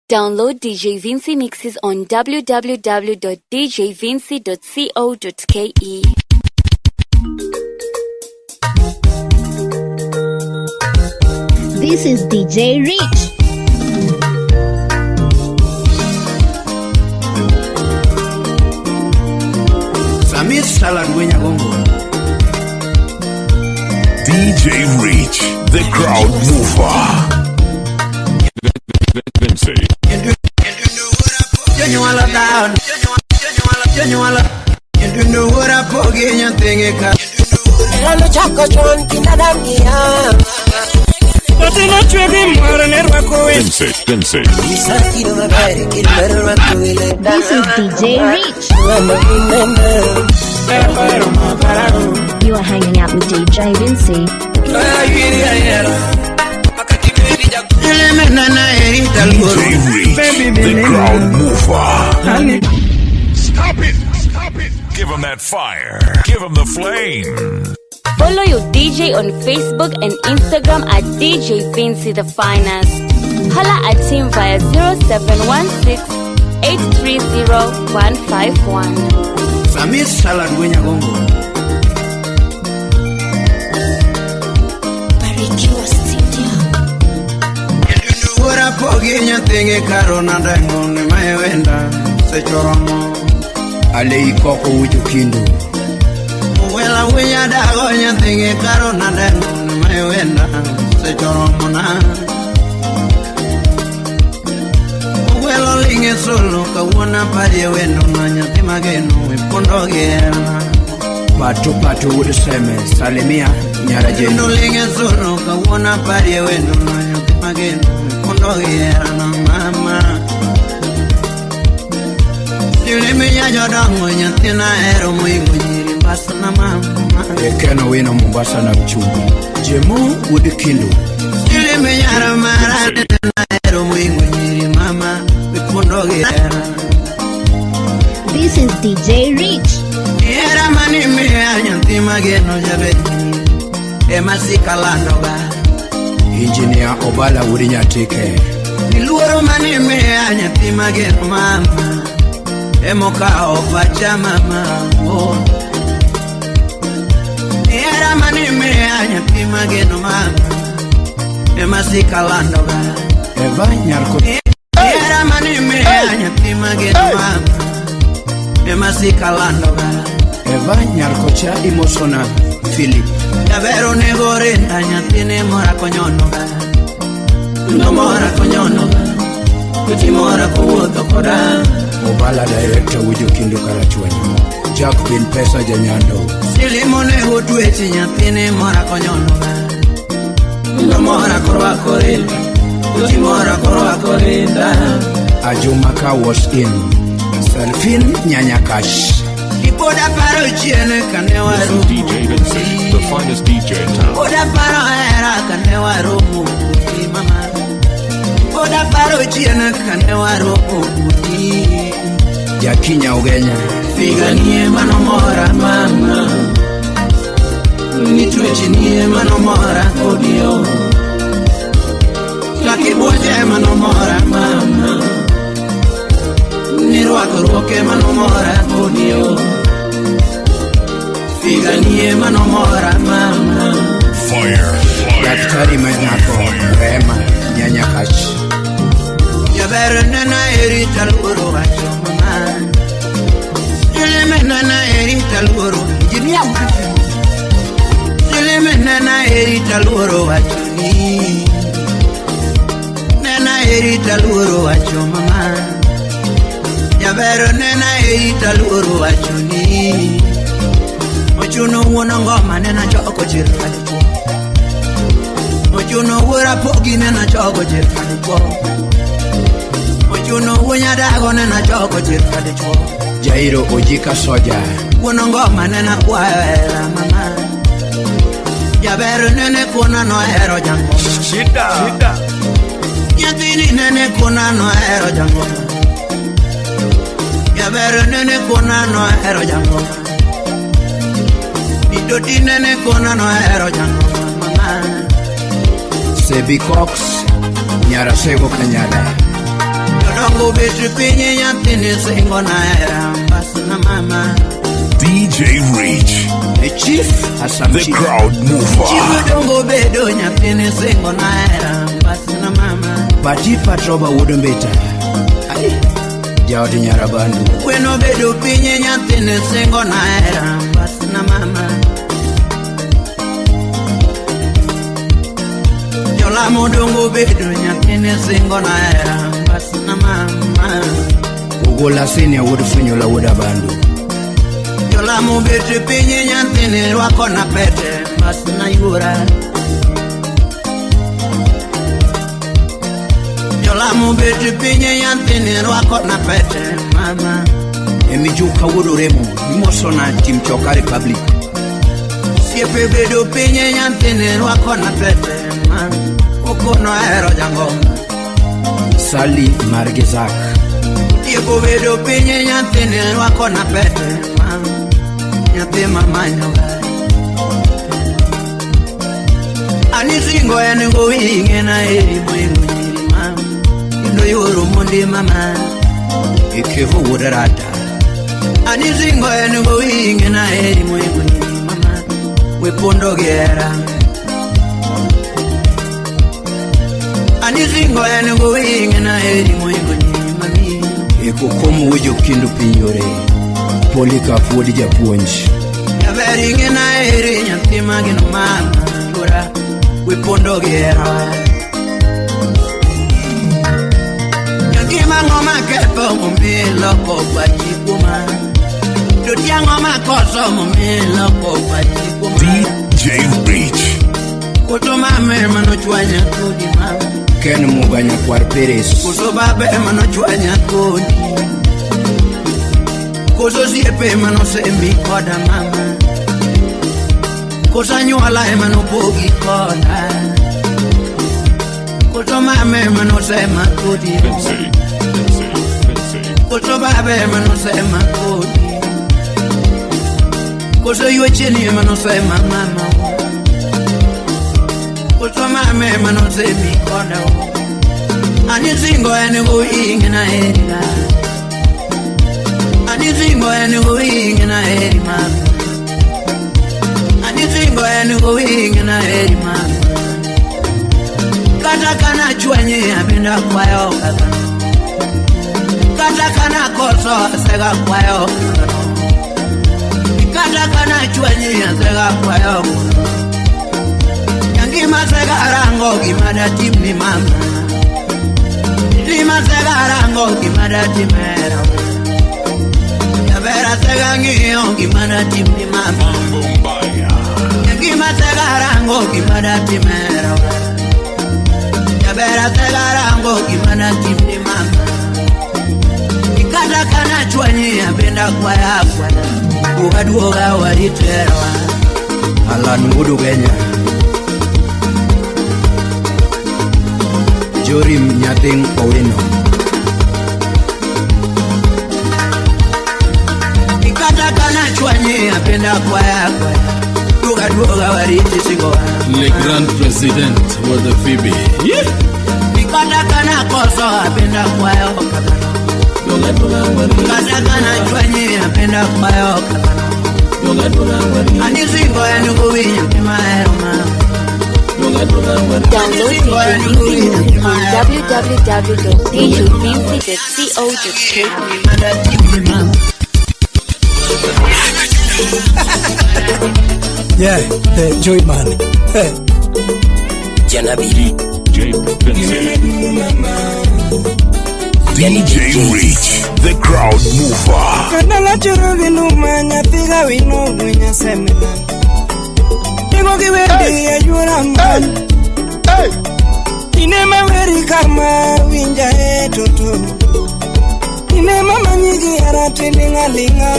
Download DJ Vinci mixes on www.djvinci.co.ke. This is DJ Rich. Samir Salad Wenyagongo. DJ Reach, the crowd mover. Vinci. Jonyuol down. Jonyuol. Ndundo wora pogi nyathigi ka. Lalo chako chon kinda mia. Vinci. Vinci. Isakiro mabere kirmero rwako This is DJ Rich. You are hanging out with DJ Vinci. Ilemena na erita luoro. DJ Reach, the crowd mover. Stop it! Stop it! Give him that fire. Give him the flame. Follow your DJ on Facebook and Instagram at DJ Vinci the Finest. Holla at him via 0716 830 151. Samir Salad Wenyagongo. Barikiwa Studio. Ndundo wora pogi nyathigi karo nandengo ni mewenda sechoromo. Alei koko wujo kindu. Wela winya dago nyathigi karo nandengo ni mewenda sechoromo na. Welo linge solo kawuono parie wendo na nyathi mageno ipondo gi hera. Pato pato wuod seme salimia nyara Kendo jeno. linge solo kawuono parie wendo na nyathi mageno ipondo gi hera na mama. Siliminya jodongo nyathina hero moingo nyiri mbasna mama. Ekeno wino Mombasa na mchumbi. Jemo wuod kindu. Siliminya ramara nyathina hero moingo nyiri mama ipondo gi hera. This is DJ Rich. Hera mani miya nyathi mageno jabet ema sikalandoga. Injinia Obala wuod Nyatike. Iluoro mane miya nyathi mageno mama emokawo pacha mama oh. Hera mane miya nyathi mageno mama ema sikalandoga. Eva nyarko. Hera mane miya nyathi mageno mama ema sikalandoga. Eva nyarkocha imosona Philip. Jaber onego rinda nyathine mora konyonoga. Nomora konyonoga. Kutimora kowuotho koda. Obala director wujo kindu karachuonyo. Jack bin pesa janyando. Silimo nego tweche nyathine mora konyonoga. Nomora korwako rinda. Kutimora korwako rinda. Ajuma ka was in. Selfin Nyanyakash. Pod aparo chien kane This is waromo. DJ Vinci, the finest DJ in town. Pod aparo hera kane waromo kodi mama. Pod aparo chien kane waromo kodi. Jakinya Ugenya. Figanie manomora mama. Nitwechnie manomora kodio. Kakibuoche manomora mama. Nirwakruoke manomora kodio. Figanie manomora mama. Fire. Fire. Daktari manyako. Rema Nyanyakash. Jaber nena eri taluoro wacho mama. Silime nena eri taluoro injinia wacho. Silime nena eri taluoro wacho ni. Nena eri taluoro wacho mama. Jaber nena eri taluoro wacho ni. Ochuno wuon ngoma nena choko chir kadichuo. Ochuno wuora pogi nena choko chir kadichuo. Ochuno wuon dago nena choko chir kadichuo. Jairo Ojika Soja. Wuon ngoma nena kwayo hera mama. Jaber nene kuona nohero jangoma. Shida. Shida. Nyathini nene kuona nohero jangoma. Jaber nene kuona nohero jangoma. Didoti nene kuona nohero jangoma mama. Sebi Cox. Nyarasego Kanyada. dongo bet piny nyathini singo na hera mbasna mama. DJ Reach, The chief Hassan the Chief. crowd mover. Chief dongo bedo nyathini singo na hera mbasna mama. Pati Patroba wuod Mbita. Ai, jaod Nyarabandu. Kweno bedo piny nyathini singo na hera mbasna mama. Jolamo dongo bedo nyathini singo na hera mbasna mama. Ogola Senior wuod Funyula wuod Abandu. Jolamo bet piny nyathini rwako na pete mbasna yuora. Jolamo bet piny nyathini rwako na pete mama. Emijuka wuod Oremo imosona Tim Choka Republic. Siepe bedo piny nyathini rwako na pete mama. Okono ahero jangoma. Sally Margizak. Tieko bedo piny nyathini rwako na pete mama. Nyathi mamanyoga. Ani singo en gowi ing'ena eri moingo nyiri mama. Kendo yuoro mondi mama. Ikevo wuod Rata. Ani singo en gowi ing'ena eri moingo nyiri mama. We pondo gi hera. Ani singo en gowi ing'ena eri moingo nyiri mami. Ekokomo wuod Jokindu piny yore. Polycarp wuod Japuonj. Jaber ing'ena eri nyathi mageno mama. Yuora we pondo gi hera. Nyathi mang'o maketho momi loko pachi kuoma. To tiang'o makoso momi loko pachi kuoma. DJ Reach, Koso mama ema nochwanya kodi mama. Ken Muga nyakwar Peres. Koso baba ema nochwanya kodi. Koso osiepe ema nosembi koda mama. Koso anyuola ema nopogi koda. Koso mama ema nosema kodi. Vinci, Vinci, Vinci. Koso baba ema nosema kodi. Koso ywecheni ema nosema mama. Koso mama ema nosemi koda. Ani singo en go ing'ena heri na. Ani singo en go ing'ena heri mama. Ani singo en go ing'ena heri mama. Kata kana chwenye abinda kwayo kaka. Kata kana koso asega kwayo kaka. Kata kana chwenye asega kwayo kaka. Nyangima sega rango gima datimni mama. Lima sega rango gima datimera. Yabera sega ng'iyo gima datimni mama. Mambo Mbaya. Nyangima sega rango gima datimera. Yabera sega rango gima datimni mama. Kata kana chwanyi abenda kwaya kwaya. Duoga duoga waritera. Alan wuod Ugenya. Jorim nyathing Owino. Kata kana chwanyi abenda kwaya kwaya. Duoga duoga wariti singo. Le Grand President with the Phoebe. Yeah. Kata kana koso abenda kwaya kaka. Kata kana chwanyi abenda kwaya kaka. Ani singo en gowi nyathi mahero mama. Download DJ Vinci music on www.djvinci.co.ke. Yeah, the Joy Man. Hey. Janabi. DJ Vinci. DJ Reach, the crowd mover. Kadala choro ginuma nyathiga wino nyasemena. Nigo giwendi ayuora man. Ine maweri kama winja e toto. Ine mama nyigi ara tilinga linga.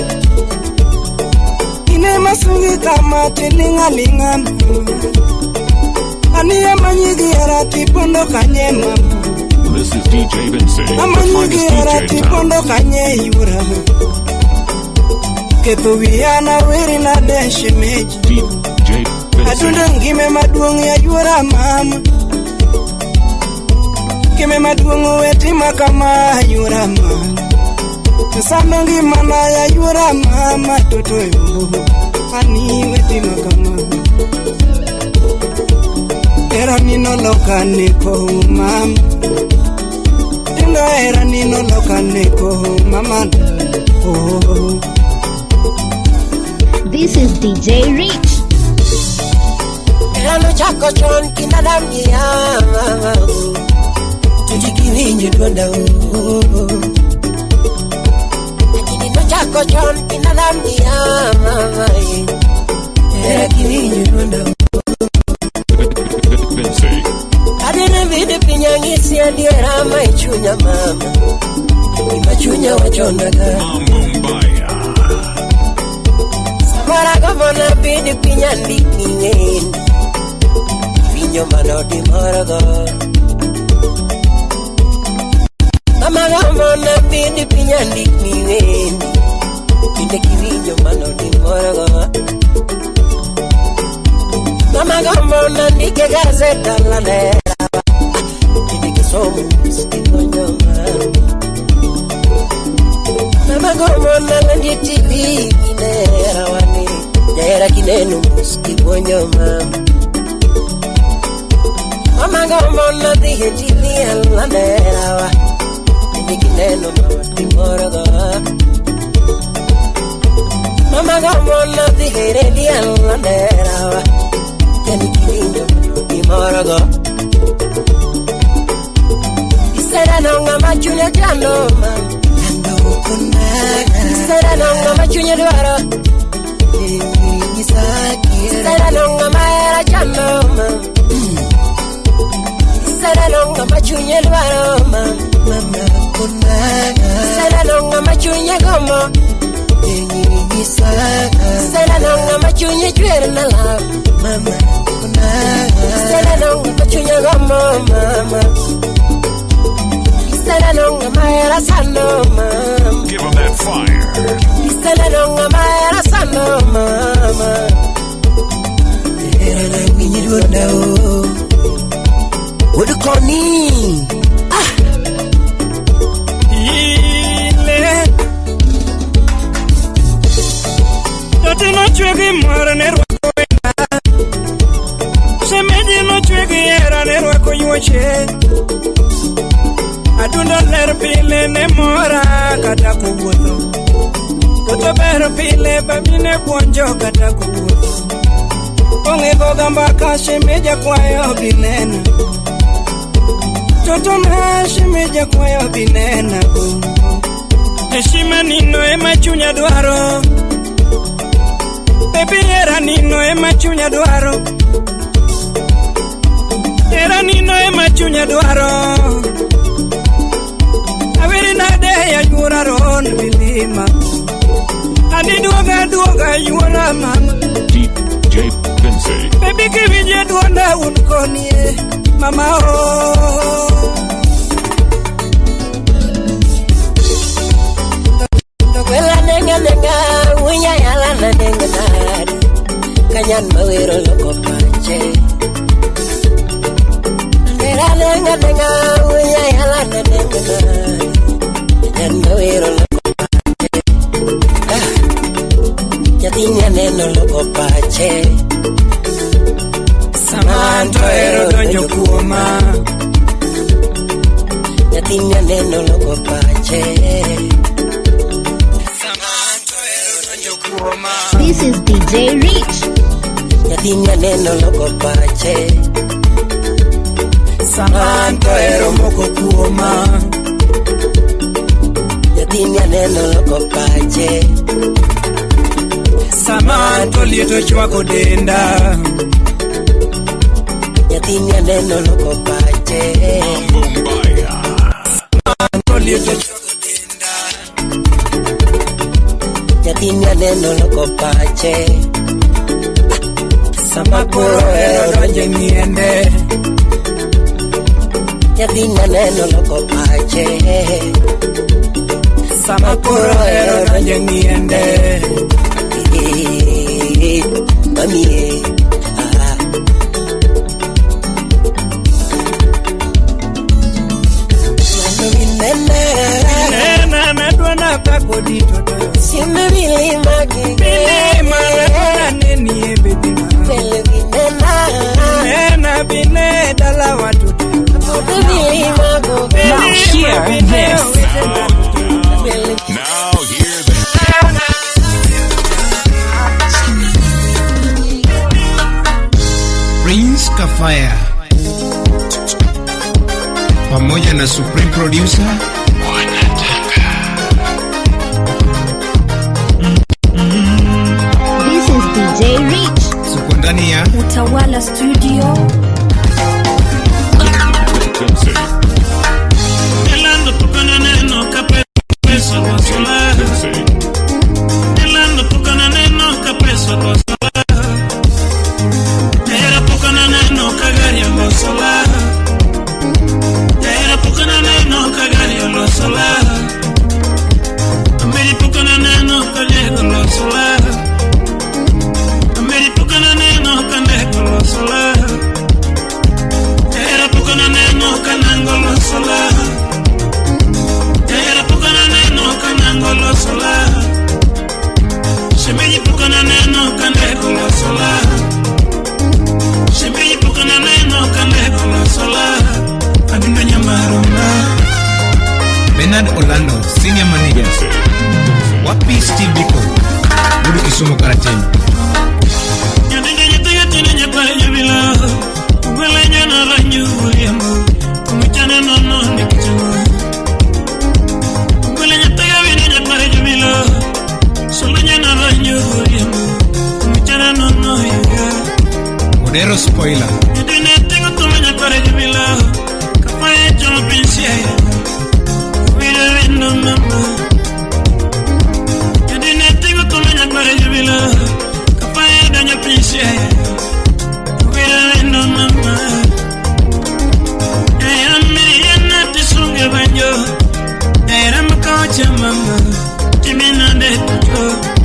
Ine masungi kama tilinga linga. Ani amanyigi ara tipondo kanye mama. This is DJ Vinci, the Amanyigi finest ara DJ in town. tipondo kanye yura. Ketho wiya na weri na deshe meji. DJ Vinci. Adundo ngime maduong' ya yuora mama. Keme maduong' owetima kama ayuora ma. Sando ngimana ya yuora mama toto yo. Ani wetima kama. Era nino loka neko mama. Tindo era nino loka neko mama. Oh. This is DJ Rich. Era no chako chon kinadam mama. Tujikiwinjo dwonda Lakini no chako chon kinadam mama. Era kiwinjo dwonda. Adine vide pinyangisi adiera maichunya mama. Imachunya wachonaga. Samara gomona bidi pinyandiki ng'en. Winjo manodi morogo. Mama gomona bidi pinyandiki ng'en. Kinde kiwinjo manodi morogo. Mama gomona ndike gazeta la nera. Kinde kisomo stigonyo mama. Mama gomona ndi TV kinera wani. Jaera kinenu stigonyo mama. Mama gomona ndi TV la nera wa. Kinde kineno mama timorogo. Mama gomona ndi radio la nera wa. Kiwinjo imorogo. Isera no ng'ama chunya chando mama. Isera no ng'ama chunya dwaro. Isera no ng'ama hera chando mama. Isera no ng'ama chunya dwaro mama. Isera no ng'ama chunya gomo. Isera no ng'ama chunya chwer na love. Mama. Isera no ng'ama chunya gomo mama. Isera no ng'ama hera sando mama. Give 'em that fire. Isera no ng'ama hera sando mama. Hera na winyi dwonda o. Wuod koni. Ah. Ile. Toti nochwe gi mor ne rwako wenda. Shemeji nochwe gi hera ne rwako yuoche. Adundo ler pile ne mora kata kowuotho. Toto ber pile babine puonjo kata kowuotho. Ong'e goga mbaka shemeji kwayo binena. Toto na shemeji kwayo binena. Heshima nino ema chunya dwaro. Baby hera nino ema chunya dwaro. Hera nino ema chunya dwaro. Awiri nade ya yuora ron milima. Ani duoga duoga yuora mama. DJ Vinci. Baby kiwinje duonda un konie mama oh. Wela nenga nenga unya yala na nenga nari. Kanyan mawero loko pache. Nera nenga nenga unya yala na nenga nari. Kanyan mawero loko pache. Ah. Nyathinya neno loko pache. Samanto ero donjo kuoma. Nyathinya neno loko pache. This is DJ Rich. Nyathinya neno loko pache. Samanto ero moko kuoma. Nyathinya neno loko pache. Samanto lieto chwako denda. Nyathinya neno loko pache. Samanto lieto chwako denda. Nyathinya neno loko pache. Sama koro ero donje miende. Nyathinya neno loko pache. Sama koro ero donje miende. Mami ah. kodi toto. Simbe milima Bine mara neni ebedina. Bele binena. Nena bine dala watoto. Milima go. Now hear this. Now hear this. Prince Kafaya pamoja na Supreme Producer This is DJ Rich. Suko ndani ya Utawala Studio. Vinci. Elando tokana neno kapeso kosola. Vinci. Elando tokana neno kapeso kosola. Era tokana neno kagari kosola. Era tokana neno kagari kosola. Ameri tokana neno kagari kosola. Ameri tokana neno kagari kosola. Era tokana neno kanango kosola. Era tokana neno kanango kosola. Shemeji tokana neno kagari kosola. Shemeji tokana neno kagari kosola. Adundo nyamaroma. Bernard Orlando, Senior Manager. Wapi Steve Biko, Wudu Kisumu Karateni. Odero Spoiler.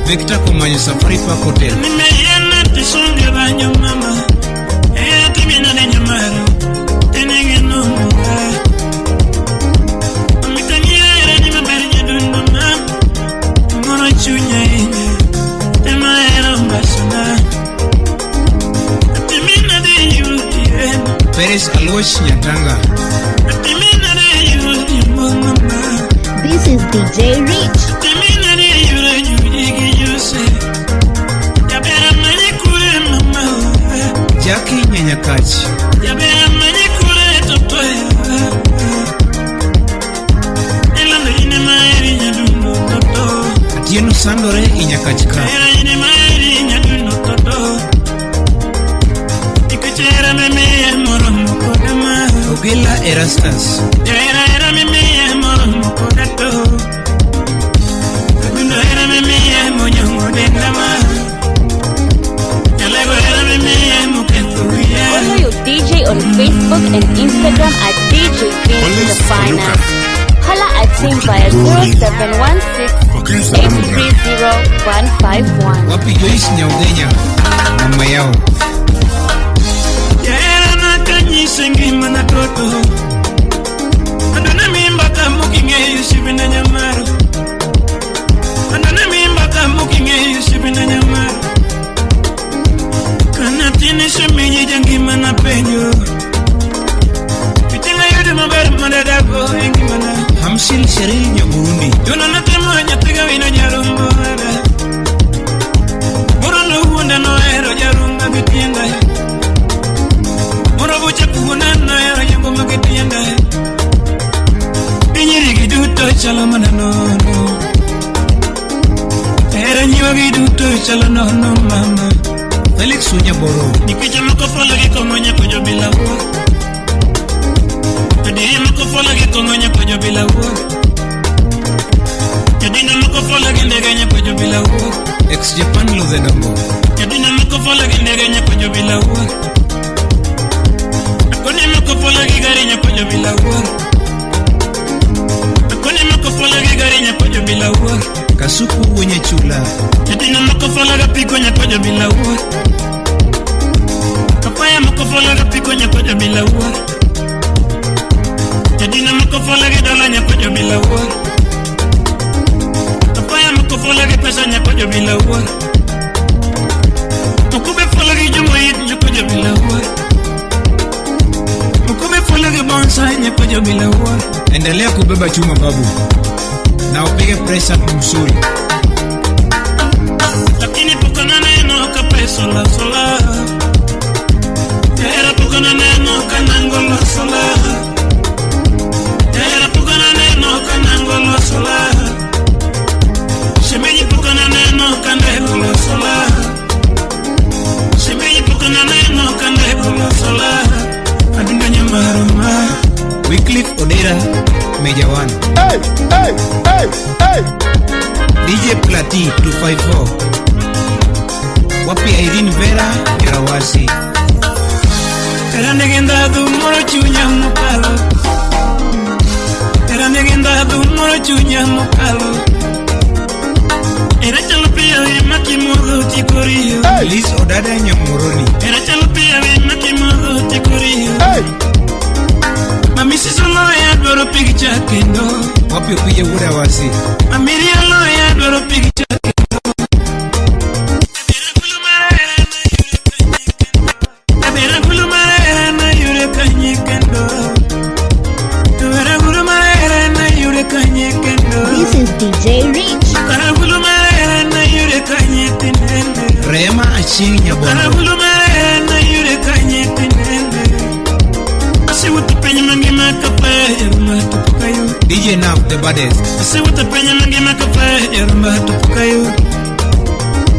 Victor Komanyo, Safari Park Hotel. Perez Alosh Nyatanga. This is DJ Rich. Jackie Nyanyakachi. Atieno Sandore Inyakachika. Ogela Erastus. Follow your DJ on Facebook and Instagram at DJ Vinci the Finance. Holla at him via 0716 830 151. Wapi Joyce Nyaugenya, mama yao. Hamsil Sheril Nyaburundi. Felix Unyaboro. Ex Japan Ludhedongo. Kasuku wenye chula. pesa nyako jobila wuoro. Mokube fuolo gi jomoyit nyako jobila wuoro. Mokube fuolo gi bonsai nyako jobila wuoro. Endelea kubeba chuma babu, na upige pressure mzuri. Lakini pok naneno ka pesa olosola. Era pok naneno ka nango olosola. Era pok naneno ka nango olosola. Shemeji pok naneno ka ndego olosola. Shemeji pok naneno ka ndego olosola. Adundo nyamaro ma. Wycliffe Odera, Major One. Hey, hey, hey, hey. DJ Plati 254. Wapi Irene Vera Yarawasi. Era negenda du moro chunya mokalo. Era negenda du moro chunya mokalo. Era chalo pia we makimodho tikorio. Liz Odada Nyamoroni. Era chalo pia we makimodho tikorio. Hey. Mami sisolo ya dwaro picture kendo. Wapi upige wuda wasi. Mami riolo ya dwaro picture kendo. Abera gulu marera na yure kanye kendo. Abera gulu marera na yure kanye kendo. This is DJ Rich. Kara gulu marera na yure kanye tinende. Rema Achieng Nyabondo. Kara gulu marera na yure kanye tinende. Asiwuotho piny mangima kapae ma to pok ayudo. DJ Nav the baddest. Asiwuotho piny mangima kapae ma to pok ayudo.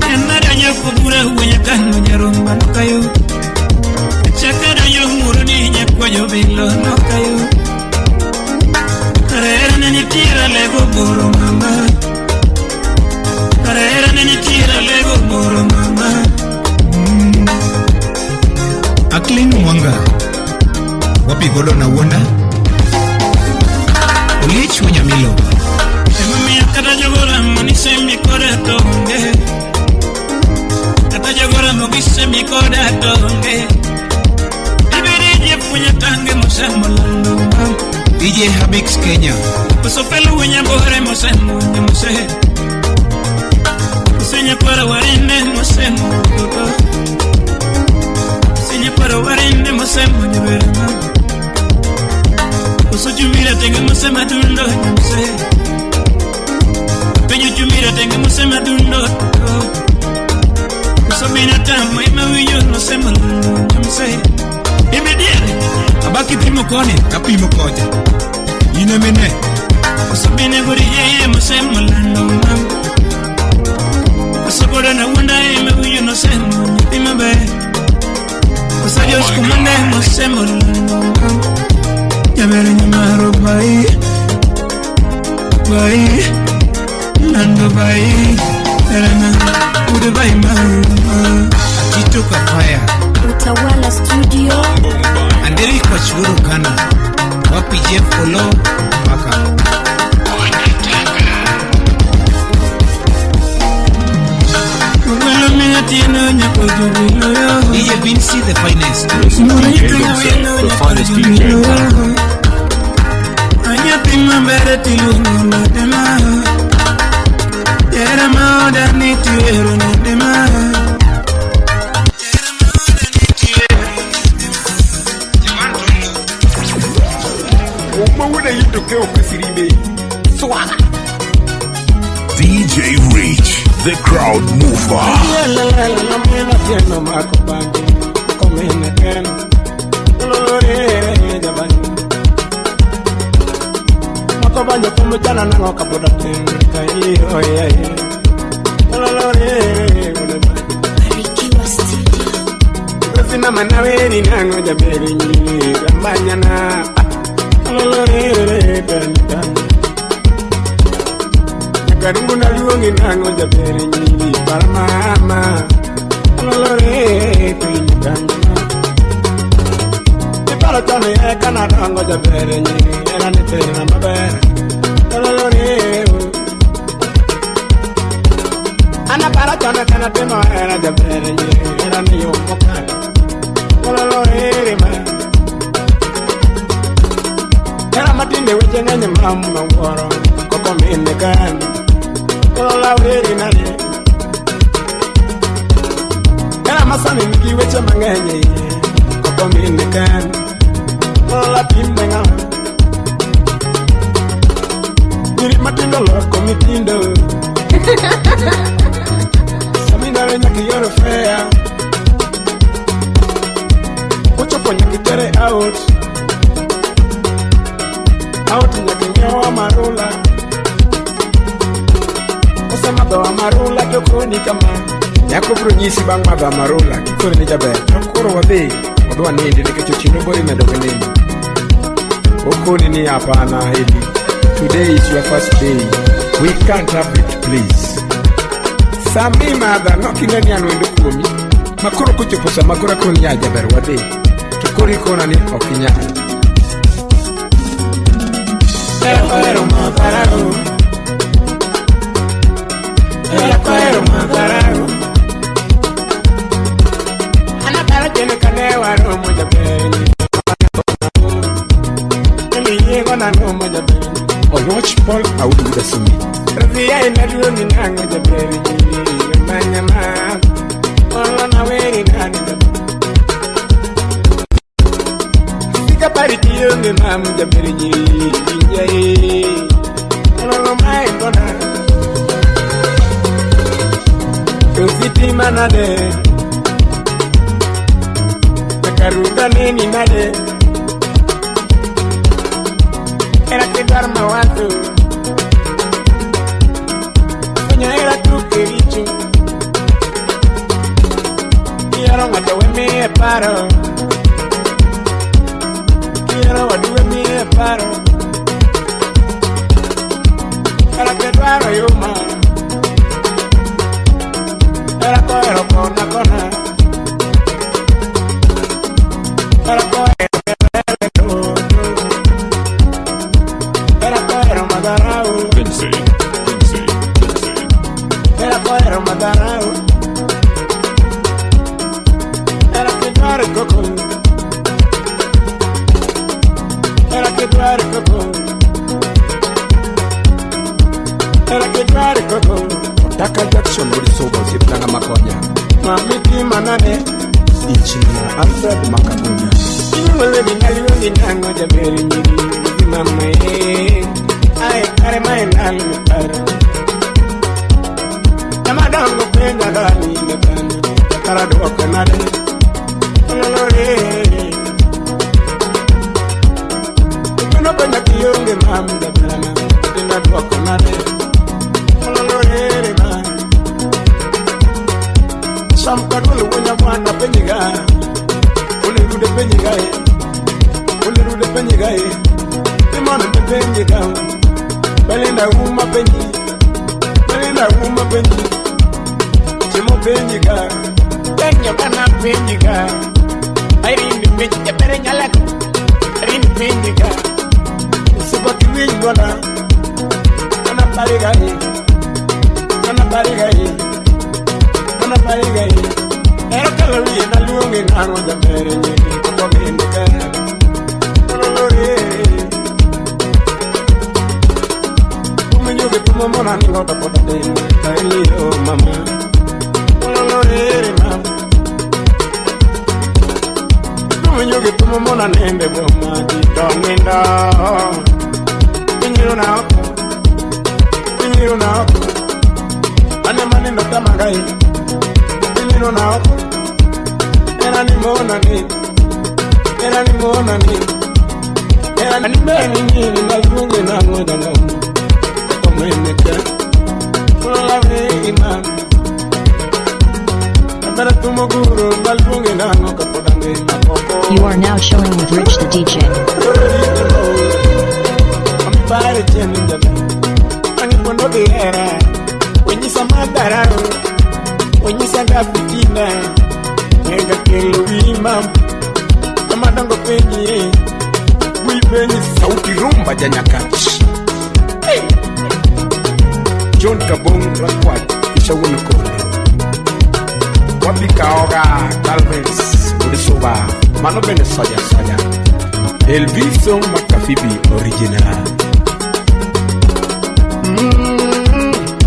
En adonjo kobura wuonya kano nyaromba nok ayudo. Achako adonjo muroni nyakwa jobilo nok ayudo. Kara hera ne nitiere alego boro mama. Kara hera ne nitiere alego boro mama. Aklin Mwanga. Wapi Gordon Awuonda. Oliech Wanyamilo. Emomiyo kata jogoramo ni sembi koda to onge. Kata jogoramo gi sembi koda to onge. Ibedi jepuonj tange mosemo lando mam. DJ Habix Kenya. Koso pelo winya bore mosemo nyamose. Koso nyakwara warinde mosemo toto. Koso nyakwara warinde mosemo nyabere mam. Koso chumira tenge mosema dundo nyamse. Penyo chumira tenge mosema dundo. Koso binadamu ema winyo mosemo lando nyamse. Ibediere Abaki pimo koni, kapimo kocha. Ine mene. Koso bine gori yeye mosemo lando mam. Koso godo na wunda ema winyo nosemo nyathi maber. Koso jos kumande mosemo lando mam. Nyabere nyamaro bai. Bai. Lando bai. Erana ude bai mama. Tito Kafaya. Utawala Studio. Anderi kwa churu kana. Wapi Jeff Olo Maka. DJ Vinci the finest. This is DJ Vinci, the finest DJ in town. Anyathi maber tiluongo nade ma. Jahera maoda ni tiwero nade ma. DJ Rich, the crowd mover. Barikiwa Studio. Karungu na luongi nango jabere nyiri par mama lolore piny kangima Iparo chon eka nadongo jabere nyiri era ni tera maber lolore Ana paro chon eka natimo hera jabere nyiri era ni yo mokalo lolore ma Era matinde weche ng'eny ma wuoro koko mine kan. masani nigi weche mang'eny e iye koko mine kan Lola timne ng'ama Nyiri matindo loko mitindo Samindare nyaka ioro fea Kochopo nyaka itere out Out nyaka ing'iew amarula Osemadho amarula to koni kama Nyako biro nyisi bang' madho amarula kikoni ni jaber to koro wadhi wadwa nindi nikech otieno bor imedo gi nindo. Okoni ni hapana Heli, today is your first day. We can't have it please. Sami madha nok ine ni an wendo kuomi ma koro kochopo sama koro akoni ya jaber wadhi to koro ikona ni ok inyal. Era kohero madharau Era kohero madharau Anaparo chien kane waromo jaber Kendo yiego nang'o jaber Oluoch Paul Audu Dasumi. Radhia inaduogi nang'o jaber Manyama Olo naweri nani jaber Sika pari tionge mam jaber Jinjai Olo mae kona Sitima nade Karuga neni nade Era kidwar mawazo Fwenyo hera tuke richo Ihero ng'ato we miye paro Ihero wadu we miye paro Era kidwaro yuma Era kohero kona kona Era kohero kelele Era kohero madharau Vinci, Vinci, Vinci. Era kohero madharau Era kidwaro koko Era kidwaro koko Era kidwaro koko Otaka Jackson wuod Suba osiepna ng'ama konya. Mami tima nade Injinia Alfred Makagunda. Inyuolo ni naluongi nang'o jaber nyiri gi mama e Ai kare mae ndalo miparo Jamadongo penja dani ne kanyo Kara duoko nade Ololore Kono penja kionge mam jaberana Tina duoko nade Ololore ma Sam kadwalo wuonya mwana penjiga Olerude penjiga e Olerude penjiga e Imano be penjiga Belinda uma penji Belinda uma penji Chimo penjiga Tenyo kana penjiga Irene penji jabere nyalako Irene penjiga Usiba kiwinj dwonda Ana pariga e Ana pariga e Ana pariga e Ero kalo wiye naluongi nang'o jaber nyiri koko mine ka Ololore Tuminyuge tumo mona ningo to pod atin Kaelio mama Ololore mama Tuminyuge tumo mona nende boma ji to nindo Pinyiro na oko Pinyiro na oko Ane manindo tamagai Pinyiro na oko Era ni mona ni Era ni mona ni Era ni beni ni naluongi nang'o jang'omo Komeneka Lola wei ma Abera tumo guro naluongi nang'o kapod angima koko You are now chilling with Rich the DJ. Ampare chien jaber Ang'i mondo gihera Wenyisa madharau Wenyisa ga fitina Nega kelo wima Jomadongo penji Wi penji Sauti rumba janyakach. Hey. John Kabong Rakwat kisha wuon kondo. Wabi Kaoga Galvez wuod Suba mano bende soja soja. Elviso Makafibi original.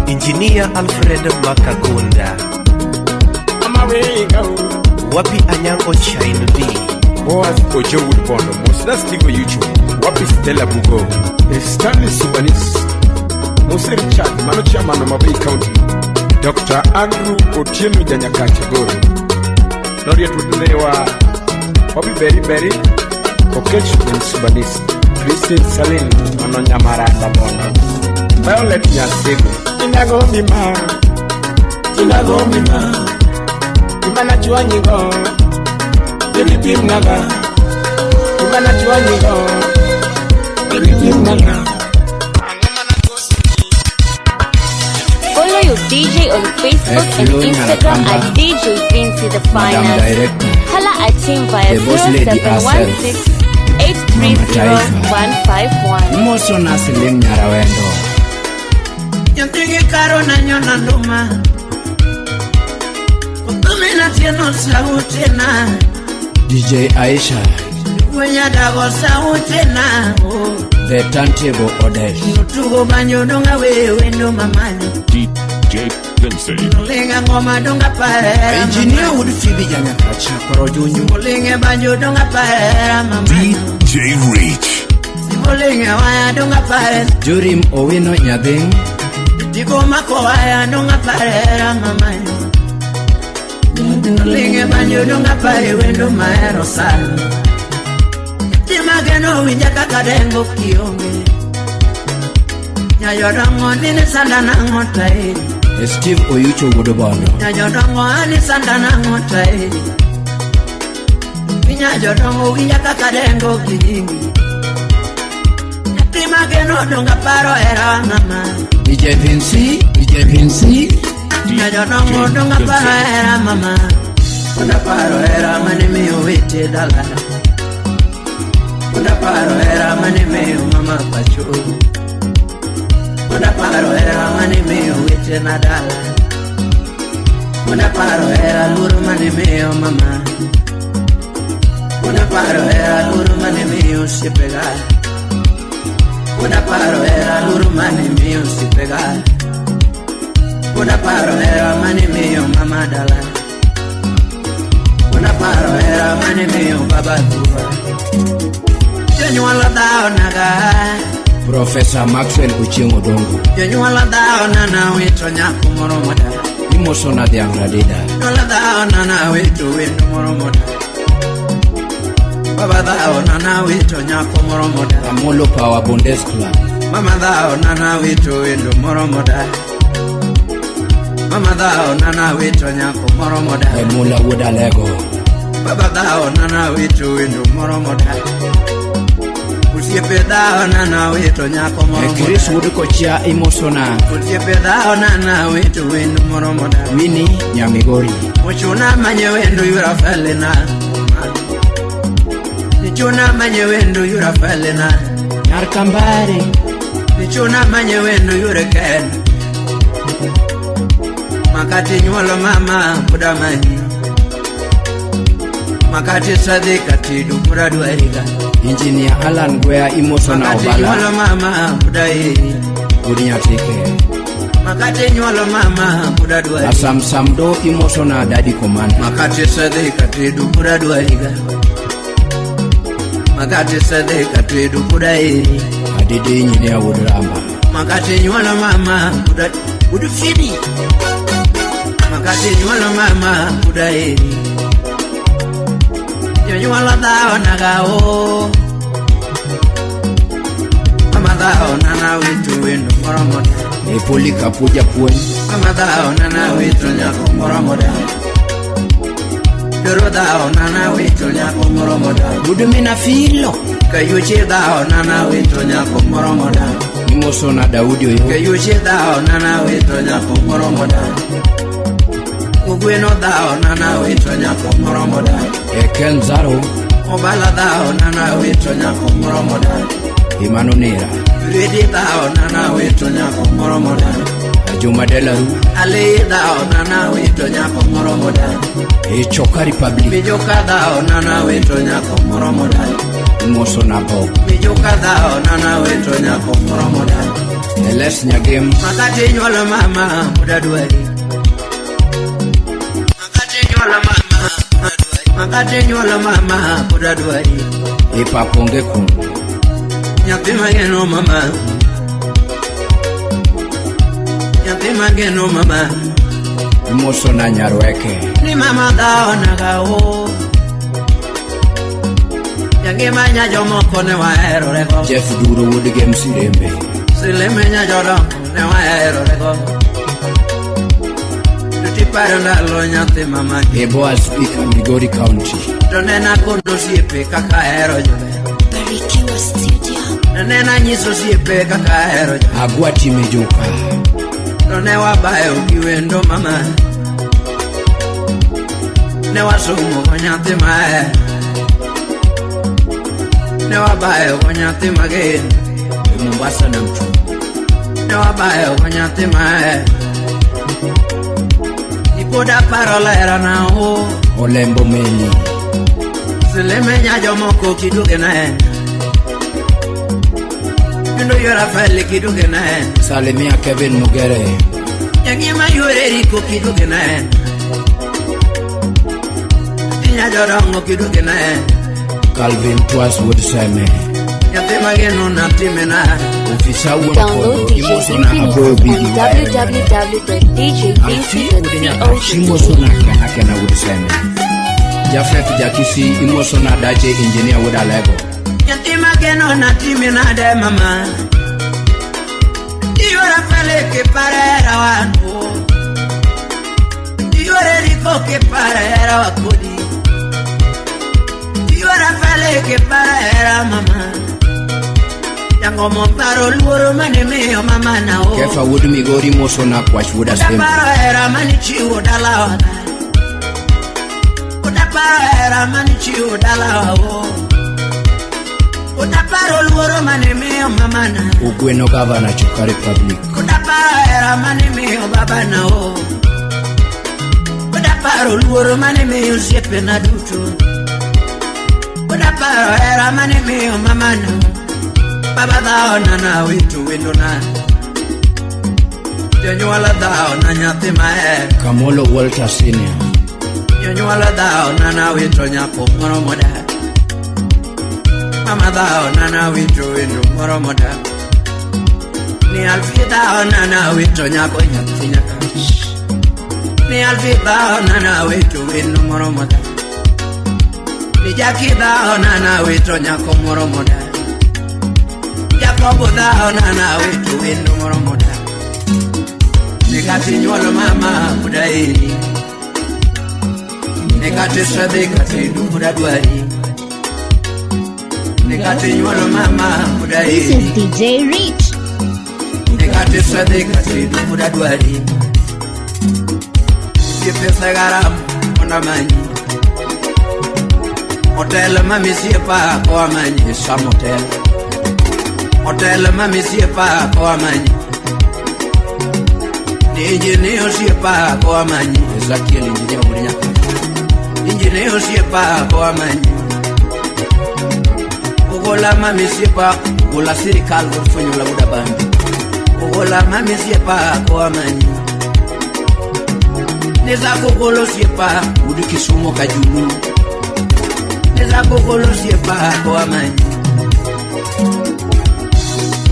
Engineer Alfred Makagunda. Ama wega Wapi Anyango Chain B. Boaz Ojo Wood Bondo, Mosna Steve Oyucho, Wapi Stella Bugo, Stanley Subanis, Mose Richard, Mano Chairman Homa Bay County, Dr. Andrew Otieno Janyakache Goro, Noriet Wudewa, Wapi Berry Berry, Okech Ben Subanis, Christine Salim, Mano Nyamaranda Bondo, Violet Nyasego, Inagomima, Inagomima, Imana Chuanyigo, Baby Pim Naga, Imana Chuanyigo, Baby Pim Naga. Follow your DJ on Facebook and Hello, Instagram Nyalakamba. at DJ Vinci the Madam Finest. Director. Holla at him via The boss lady herself. 0716 830 151. Imoso na siling nyarawendo. Nyantingi karo na nyona nduma Kutumina tieno sautena DJ Aisha, Wenyadago sautena the turntable Odesh. Nutugo banyo donga wewe ndo mamanyo DJ Vinci. Linga ngoma donga paera Engineer Wood Phoebe Janyakacha Korojunyu. Linga banyo donga paera mamanyo DJ Reach. Linga waya donga paera Jurim Owino Nyadhing. Tigo mako waya donga paera mamanyo Linga banyo donga paera wendo maero sana Timageno winja kaka dengo kionge Nyayodongo nini sanda nango tai Steve Oyucho Wuod Bondo. Nyayodongo ani sanda nango tai Nyayodongo winja kaka dengo kijingi Timageno donga paro era mama DJ Vinci, DJ Vinci. Nyayodongo donga paro era mama Donga paro era mane miyo wete dala Donga paro era mane miyo mama pacho Donga paro era mane miyo wete na dala Donga paro era luro mane miyo mama Donga paro era luro mane miyo osiepe Donga paro era luro mane miyo osiepe Donga paro era mane miyo mama dala Donga paro era mane miyo baba tuwa Jonyuol dhao naga Professor Maxwell Ochieng Odongo. Jonyuol dhao nana wito nyako moro moda Imoso na dhiang' Radida. Jonyuol dhao nana wito wendo moro moda Baba dhao nana wito nyako moro moda Amolo Power Bondes Club. Mama dhao nana wito wendo moro moda Mama dhao nana wito nyako moro moda Emula Wuod Alego. Baba dhao nana wito wendo moro moda Osiepe dhao nana wito nyako moro moda Chris Wuod Kochia imoso na Osiepe dhao nana wito wendo moro moda Winnie Nyamigori. Ochuna manye wendo yura felena Nichuna manye wendo yura felena Nyar Kambare. Nichuna manye wendo yure ken Makati nyuolo mama puda manyi Makati sadhi katidu puda dwariga Engineer Alan Gwea imoso na Makati Obala. nyuolo mama puda iri Wuod Nyatike. Makati nyuolo mama puda dwariga Asam Samdo imoso na Daddy Commander. Makati sadhi katidu puda dwariga Makati sadhi katidu puda iri Adede Engineer Wuod Ramba. Makati nyuolo mama puda Wuod Phoebe Makati nyuolo mama puda iri Jonyuol dhao naga o Mama dhao nana wito wendo moro moda Epoli Kapuja Puonj. Mama dhao nana wito nyako moro moda Doro dhao nana wito nyako moro moda Wuod Mina Filo. Kayuchi dhao nana wito nyako moro moda Imoso na Daudi Oyo. Kayuchi dhao nana wito nyako moro moda Ugweno dhao nana wito nyako moro moda Eken Zaro. Obala dhao nana wito nyako moro moda Imano Nera. Redi dhao nana wito nyako moro moda Juma Delaru. Ali dhao nana wito nyako moro moda Choka Republic. Mijoka dhao nana wito nyako moro moda Imoso na Bob. Mijoka dhao nana wito nyako moro moda Eles Nyagem. Makati nyuolo mama puda dwari Makati nyuolo mama puda dwari Makate nyuolo mama pod adwari. E pap onge kuno. Nyathi mageno mama. Nyathi mageno mama. Imoso na nyarweke. Ni mama dhaona gao. Nyangima nya jomoko ne waherore go. Jeff Duro wuod Gem Sirembe. Sileme nya jodongo ne waherore go. Tutiparo ndalo nyathi mama. E Boaz Speaker Migori County. To nena kondo osiepe kaka ahero jober. Barikiwa Studio. To nena nyiso osiepe kaka ahero jober. Agwati Mijuka. To ne wabayo gi wendo mama. Ne wasomo go nyathi mahero. Ne wabayo go nyathi mageno. E Mombasa na mtu. Ne wabayo go nyathi mahero. Pod aparo lerana o. Olembo meli. Sileme nya jomoko kiduge ne. Kendo yora fele kiduge ne. Salimia Kevin Mugere. Nyangima yore riko kiduge ne. Tinya jorongo kiduge ne. Calvin Twas wuod Seme. Nyathi mageno natime na. Ofisa wuon Download Kondo DJ imoso na Infinity aboyo on bigi Imoso www.djvincy.co.ke. na kena kena wuod Seme. Jafet Jakisi imoso na dache engineer wuod Alego. Nyathi mageno natime nade mama. Yora fele ke parera wanu. Yore riko ke parera wakodi. Yora fele ke parera mama. Yango momparo luoro mane miyo mama na o. Kefa wuod Migori imoso na kwach wuod Asembo. Udaparo hera mane chiwo dalawa. Udaparo hera mane chiwo dalawa o. Udaparo luoro mane miyo mama na. Ugweno Gavana Chuka Republic. Udaparo hera mane miyo baba na o. Udaparo luoro mane miyo osiepena duto. Udaparo hera mane miyo mama na. Baba dhaona na wito wendo na. Jonyuol dhaona nyathi mahero. Kamolo Walter Senior. Jonyuol dhaona na wito nyako moro modak. Mama dhaona na wito wendo moro modak. Ni Alfi dhaona na wito nyako nyathi nyakach. Ni Alfi dhaona na wito wendo moro modak. Ni Jaki dhaona na wito nyako moro modak. Jakobo dhaona na wito wendo moro modak. Nikati nyuolo mama kudaini. Nikati sadhi kati dukuda dwari. Nikati nyuolo mama This is kudaini. DJ Rich. Nikati sadhi kati dukuda dwari. Siepe garamu ona manyi. Hotel mami siepa koa manyi. Sam Hotel. Hotel mami siepa koa manyi. Ni injinia osiepa koa manyi. Ezekiel engineer wuod Nyakach. Injinia osiepa koa manyi. Ogola mami siepa Ogola sirikal wuod Fwenyola wuod Abandi. Ogola mami siepa koa manyi. Neza kogolo siepa Wuod Kisumo Kajulu. Neza kogolo siepa koa manyi.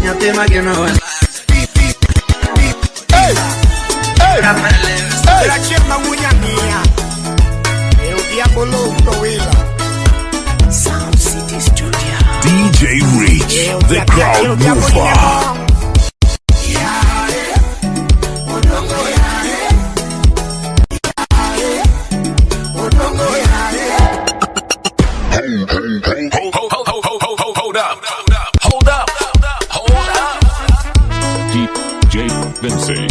Nyathi mageno Sound City Studio. DJ Reach, the crowd mover. Hold up. Hold up. Hold up. DJ Vinci.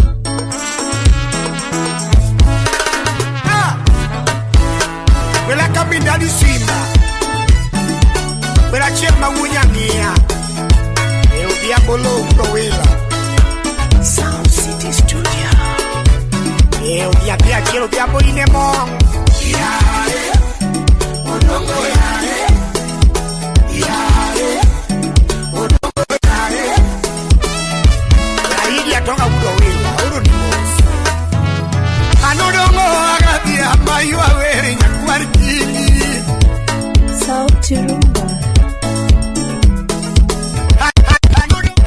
Wela kabinda di simba. Wela chema wunyamia. E diabolo wela. Sound City Studio. E dia quiero diabolo inemo. Yare. Odongo yare. Yare. Odongo yare. Raidi atonga udo wela. Uru ni boss. Anodongo agadia mayu awere nyakwar kini. To rumba.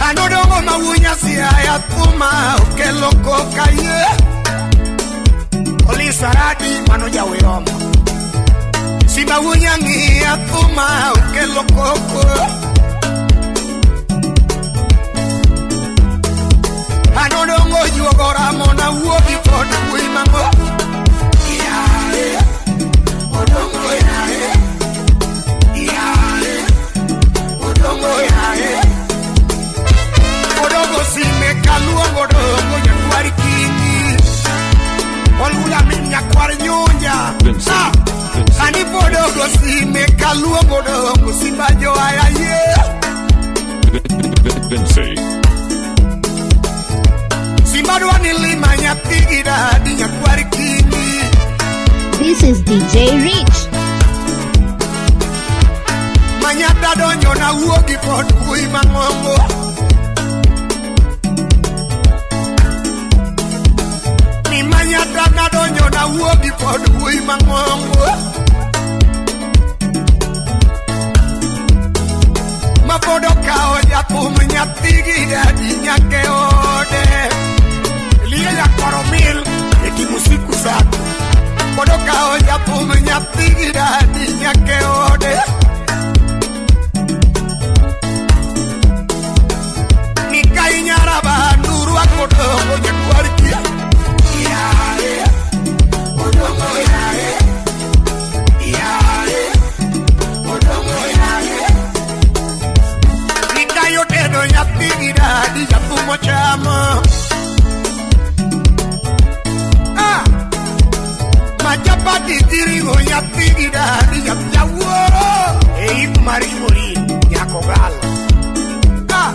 Anodongo mawunya siaya thuma okelo koka ye. Olisa radi mano jaweromo. Simba wunya ng'iya thuma okelo koko. Anodongo juogo ramona wuogi pod wuoyi mang'o. Yae, odongo yae. Yae, odongo yae. Odongo sime kaluongo odongo nyakwar kingi. Olula min nyakwar nyunja. Ani podongo sime kaluongo odongo simba joaya ye. Vinci. Simba dwa ni lima nyathi gi dadi nyakwar kingi. This is DJ Rich. Manyata donjo na wuogi pod wuoyi mang'ongo. Ni manyata na donjo na wuogi pod wuoyi mang'ongo. Ma pod okawo jathum nyathi gi dadi nyaka e ode. Liye nyakwar omil e timo siku sako. Pod okawo jathum nyathi gi dadi nyaka e ode. Nikai nyaraba nurwako odongo nyakwar kia. Yae, odongo yae. Yae, odongo yae. Nikai otedo nyathi gi dadi jathum ochamo. Ah, ma chapati gi ring'o nyathi gi dadi jawuoro. E ik mar Yuori nyako galo. Ah,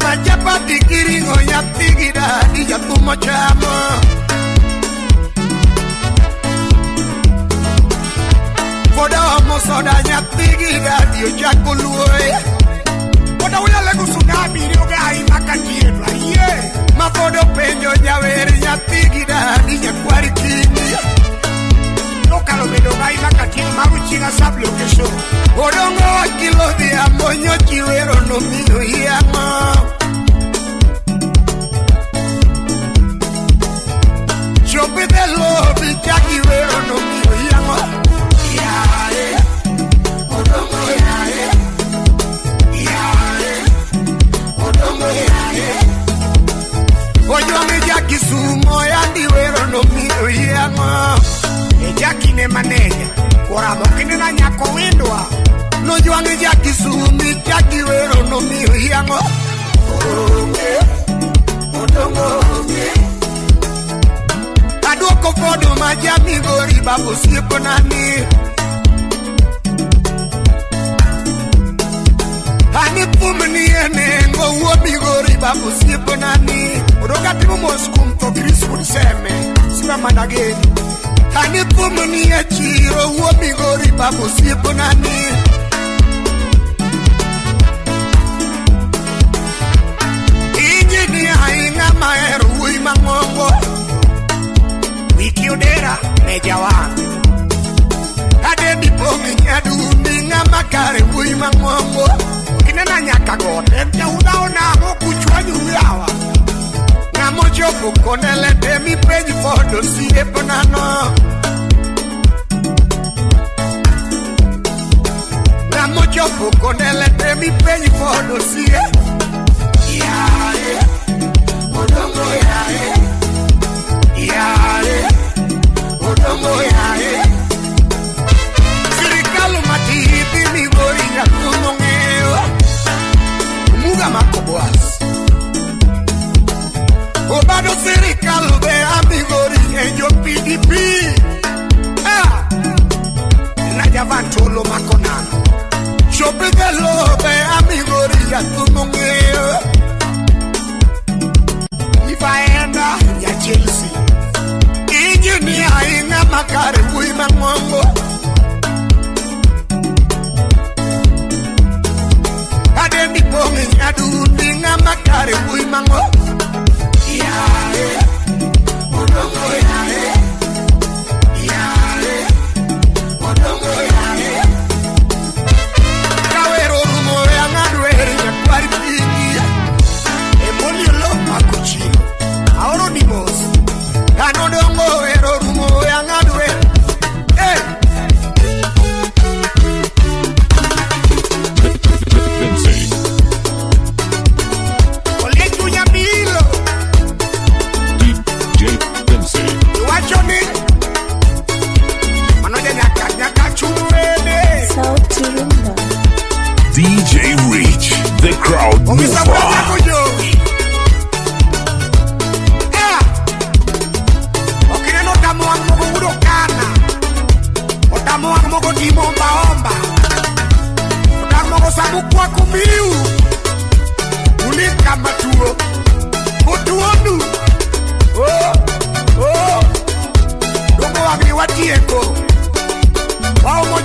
ma chapati gi ring'o nyathi gi dadi jathum ochamo. Pod omo soda nyathi gi dadi ochako luoe. Pod awuya lego tsunami ni ogai makatieno ayie. Ma pod openjo jawer nyathi gi dadi nyakwar kingi. Nokalo bedo gai makatieno mar Uchiga sub location. Odongo wakilo dhiambo nyochi wero nomiyo yamo. Chopi the lobi chaki wero nomiyo yamo. Yae, odongo yae. Yae, odongo yae. Ojwang'e ja Kisumo yandi wero nomiyo yamo. E Jaki ne maneja Koramo kinena nyako windwa. Nojwang'e ja Kisumo chaki wero nomiyo yamo. Onge, odongo onge. Aduoko podo ma ja Migori babu osiepna ni. Ani thum ni e nengo wuo Migori babu osiepna ni. Odoga timo mos kuom tho Chris wuod Seme Simba manageni. Ani thum ni e chiro wuo Migori babu osiepna ni. Injinia ing'ama hero wuoyi mang'ongo. Wiki Odera ne jawang'. Adendi pong' nyadundi ng'ama kare wuoyi mang'ongo. Kinena nyaka got en jaudha onamo kuchwanyoru yawa. Ng'ama ochopo konele te mipenj pod osiepna no. Ng'ama ochopo konele te mipenj pod osie. Yae, odongo yae. Yae, odongo yae. Sirikal matithi Migori jathum ong'eyo. Muga mako Boaz. Obado sirikal be a Migori e jo PDP. Ah, na Javan Tolo mako nano. Chopi the lobe a Migori jathum ong'eyo. Ivaenda ya Chelsea. Injinia ing'ama kare wuoyi mang'ongo. Adendi pong' nyadundi ng'ama kare wuoyi mang'ongo. Yae, odongo yae. Yae, odongo yae.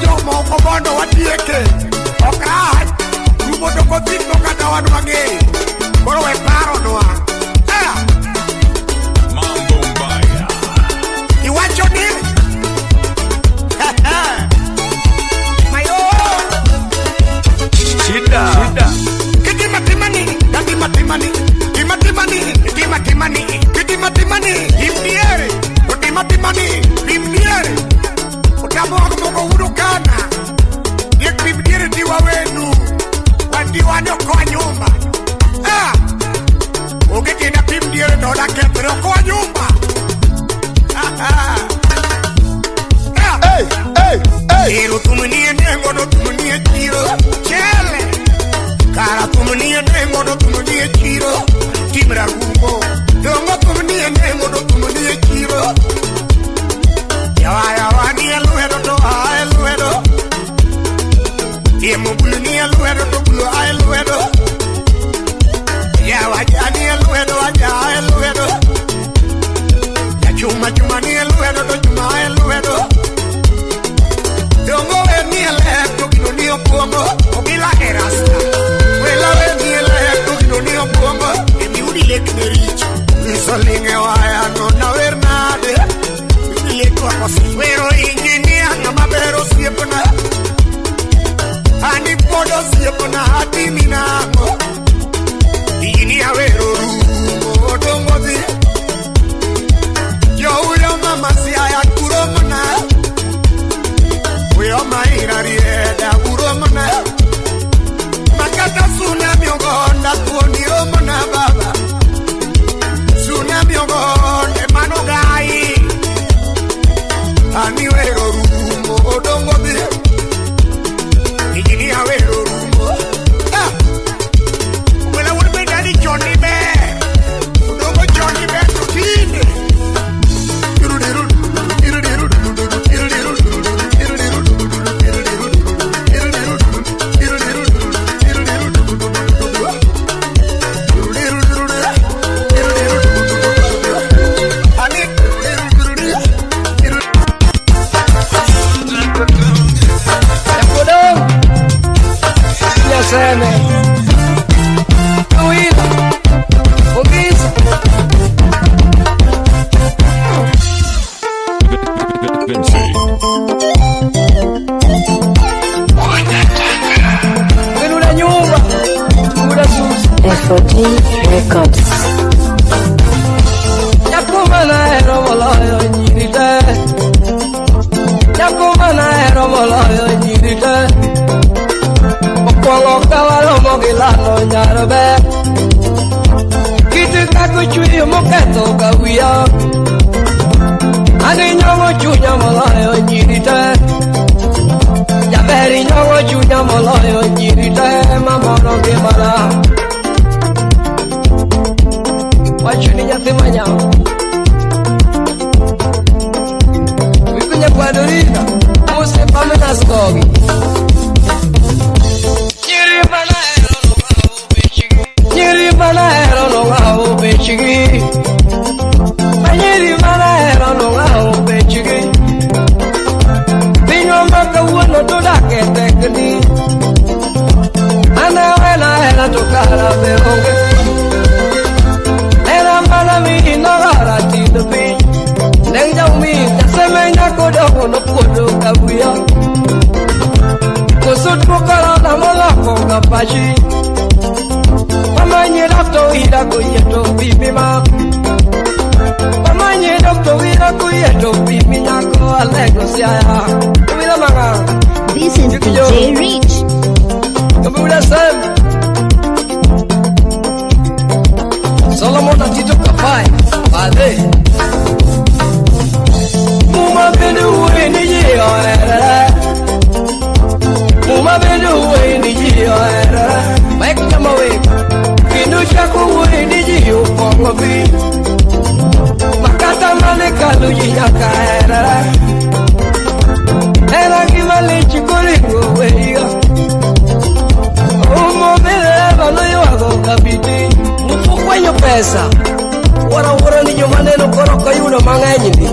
jomoko mondo watieke. Ok rach, rumo to kothiko kata wan wang'eyo. Koro we paronwa. Iwacho ni mayo Shida. Kitima timani, tatima timani, tima timani, tima timani, kitima timani, imdiere, tima timani, imdiere. Utamo moko urukana. Yek imdiere diwa wenu. Wadiwa no kwa nyumba. Ah. Ogetina pimdiere dola kepro kwa nyumba. Hey, hey, hey. Ero tumunie nengo no tumunie chiro. Chele. Kara tumunie nengo no tumunie chiro. Timra rumbo. Dongo tumunie nengo no tumunie chiro. Yawa yawa ni eluedo to a eluedo. Tiemo bulu ni eluedo to bulu a eluedo. Yawa ya ni eluedo a ya eluedo. Ya chuma chuma ni eluedo to chuma eluedo. Dongo we ni electo kino ni opongo obila erasta. Wela we ni electo kino ni opongo emi udi lek ne richo. Isolinge waya no na vernade. Leko akosi wero injinia ngama bero siepna. Ani podo siepna hati minango. Injinia wero rumo dongo zi. Yo uyo mama si aya kuromona. Uyo maira rieda uromona. Makata tsunami ogonda tuoni romona baba. Tsunami ogonde manogai. Ani wero rumo odongo bi. Injinia wero rumo. Ah. Wela wurbe dadi Johnny be. Odongo Johnny be to tinde. This is DJ Rich. Solomon Atito Kapai, Ade. Muma benu ni yo era. Muma benu ni yo era. Mike Jamawe. Kinu chaku ni yo pongo bi. Makata mane kalu nyaka era. Era kimali chikuringo weyo. Umo bele balo yo ago kapiti. Mufukwenyo pesa. Wara wara ni maneno koro kayudo mang'eny ndi.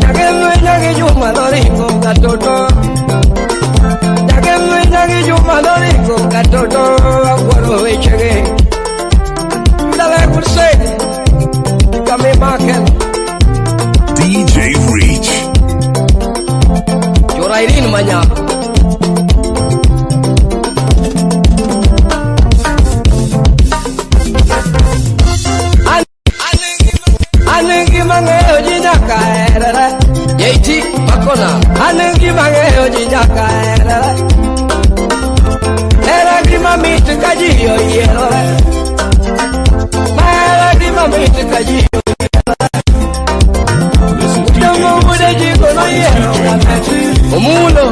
Nyage nyage juma noringo katoto. Chieng' juma noringo katoto awuoro wechege. Ndale kursede kame maken. DJ Reach. Chora Irene Manya. Anengi mang'eyo ji nyaka herere. Yeiti makona. Anengi mang'eyo ji nyaka herere. Era gima mit ka ji oyierore. Era gima mit ka ji oyierore. Udomo ude ji kono yiero kakati. Omulo.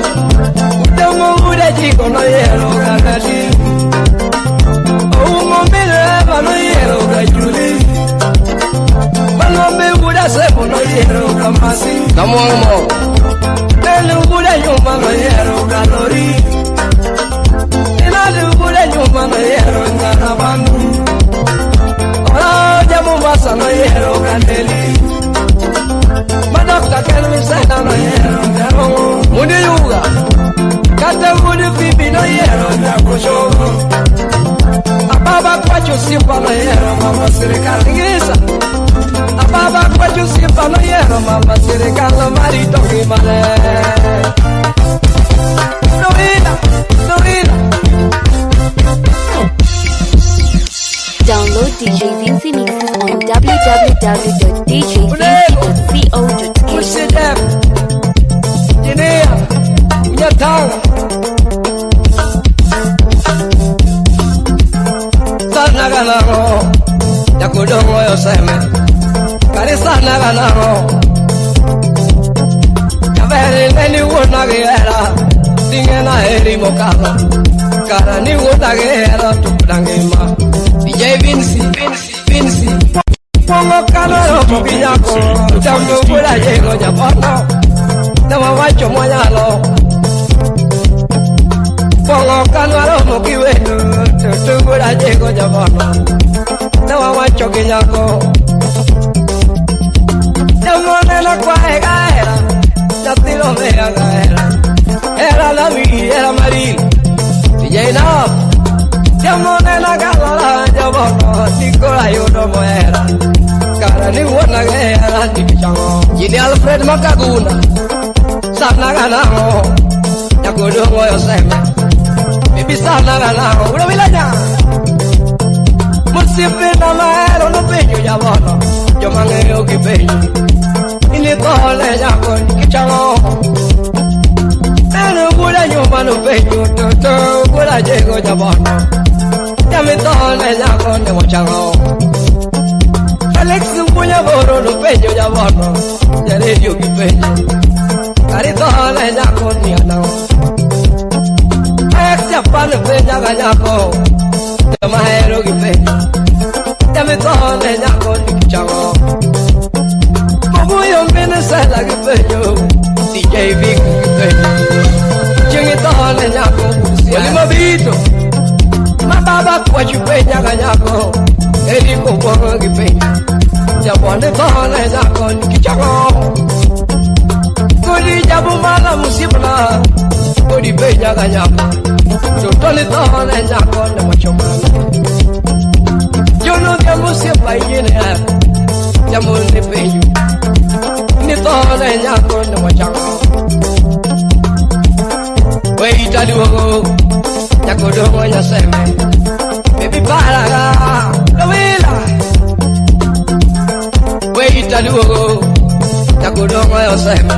Udomo ude ji kono yiero kakati. Oumo mile eva no yiero kajuli. Manombe uda sebo no yiero kamasi. Kamwangmo. Elu uda nyuma no yiero kalori. Inadu uda nyuma no yiero ngarabangu. Ora jamu basa no yiero kandeli. Madokta ken misena no yiero ngarongo. Mundi yuga. Kata mundi fibi no yiero nyakushogo. Ababa kwacho simba no yiero mama sirikal ngisa. Ababa kwacho simba no yiero mama sirikal marito gimane. Dorina, Dorina. Download DJ Vincy Mixes on www.djvincy.co.ke. Musidem, Jinea, Nyatanga. Sana ganaro, Yakudongo yoseme. Kari sana ganaro. Kaveri neni wona gera, tingena eri mokalo. Kara ni wona gera tukudangema. DJ Vincy, Vincy, Vincy. Pongo kaloro mobiyako, tambo kula yego japono. Tama wacho mwanyalo. Pongo kaloro mokiwe, tukula yego japono. Tama wacho kinyako. Tamo nena kwa ega era, jatilo mea gaera. Era la mi, era maril. DJ Nav. Tamo nena galala japono, nikola yudo moera. Kara ni wona gera ni chango. Jini Alfred Makaguna. Sana ganao. Yakudongo yoseme. Bibi sana ganao. Ulo bilanya. Musipe na maero no peño jabono. Yo mangeo ki peño. Ini tole yako ni chango. Pero gula nyuma no peño. Toto gula llego jabono. Yami tole yako ni chango. Alex Muñaboro no peño jabono. Yareyo ki peño. Kari tole yako ni anao. Ex Japan peña ganyako. Yamahero ki peño. Yami tole yako ni chango. Muyo Venezuela ki peño. DJ Vic ki peño. Chingi tole yako. Wali mabito. Mababa kwa chupeña ganyako. Eriko bongo ki peño. Jabone tole yako ni chango. Kodi jabu mala musibla. Kodi peña ganyako. Totole tole yako ni machomana. Yo no diamo siempre yene. Jamu ni peño. Ni tole yako ni machango. Weita duogo. Yakodongo nyaseme. Baby paraga. Lowila. Weita duogo. Yakodongo yoseme.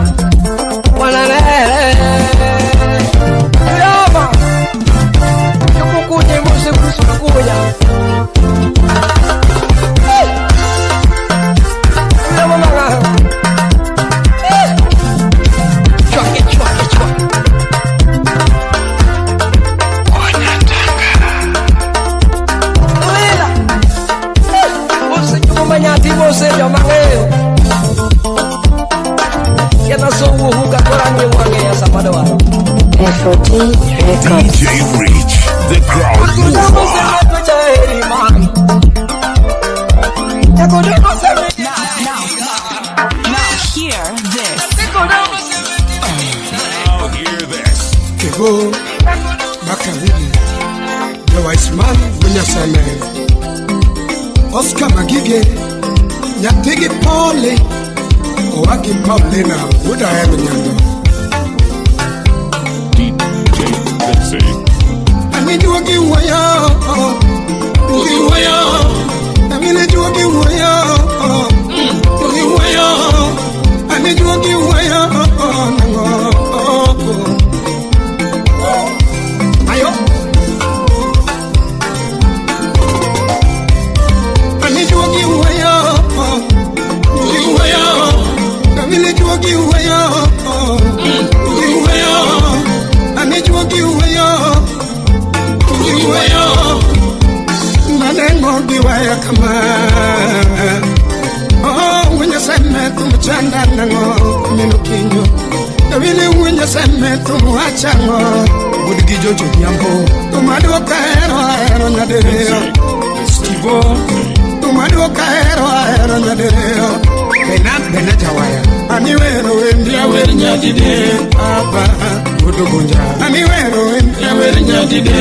Wananere. Yama. Yukukunye musikusukuya. Yama mama. Chwake chwake chwake. Lowila. Manyati mose jomangeo. Yana sowu huka korangi wange ya sapadoa. FOT Records. DJ Reach, the crowd mover. Now hear this. Now hear this. Kego. Nyathi gi Poli, owagi Paulina, wuod ahero nyando. DJ Vincy. Ani juogi wuoyo, juogi wuoyo, amine juogi wuoyo, juogi wuoyo, ani juogi wuoyo, nango. Ayo. Ani juogi wuoyo, juogi wuoyo, amine juogi wuoyo, juogi wuoyo, ani juogi wuoyo. Iweyo manengo giwaya kama. Oh, winyo seme tumchanda nango mino kinyo. Wili winyo seme tumwachango. Wuod gi Jojo Odhiambo. Tumaduoka hero ahero nyadiriyo. Stivo. Tumaduoka hero ahero nyadiriyo. Bena Bena Jawaya. Ani wero wendi awer nyadide aba. Wuod Ogunja. Ani wero wendi awer nyadide.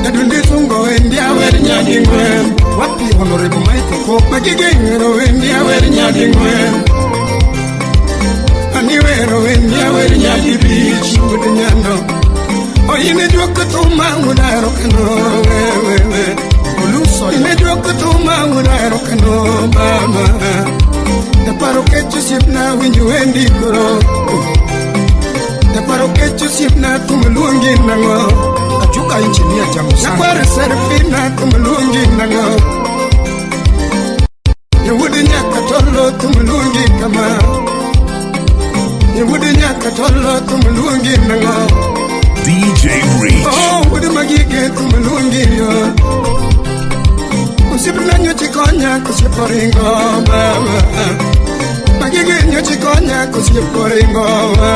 Adundi sungo wendi awer nyadingwe. Wapi Honorable Michael Kok. Magigengero wendi awer nyadingwe. Ani wero wendi awer nyadibich wuod nyando. Oyine juok thuma wuod ahero kano wewewe. Oluso. Ine juok thuma wuod ahero kano mama. Japaro kech osiepna winj wendi koro. Japaro kech osiepna thum luongi nang'o. Achuka engineer Jamusana. Nyakwar Serafina thum luongi nang'o. Yawuod nyaka tolo thum luongi kama. Yawuod nyaka tolo thum luongi nang'o. DJ Reach. Oh, wuod magige thum luongi yo. Osiepna nyocha konya kosiep oringo mama. Magige nyocha konya kosiep oringo mama.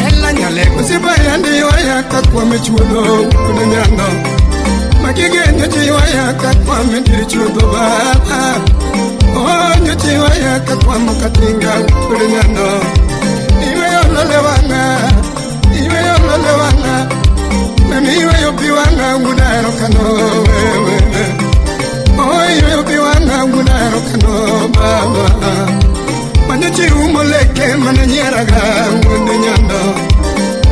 Ella Nyalego. Osiepa yande ywaya ka kwame chuodho wuod nyando. Magige nyocha ywaya ka kwame dir chuodho baba. Oh, nyocha ywaya ka kwamo katinga wuod nyando. Iweyo lole wang'a, iweyo lole wang'a. Mami iweyo pi wang'a wuod ahero kano wewe. Oh, iweyo pi wang'a wuod ahero kano baba. Manyochi umo leke mane nyieraga wuod nyando.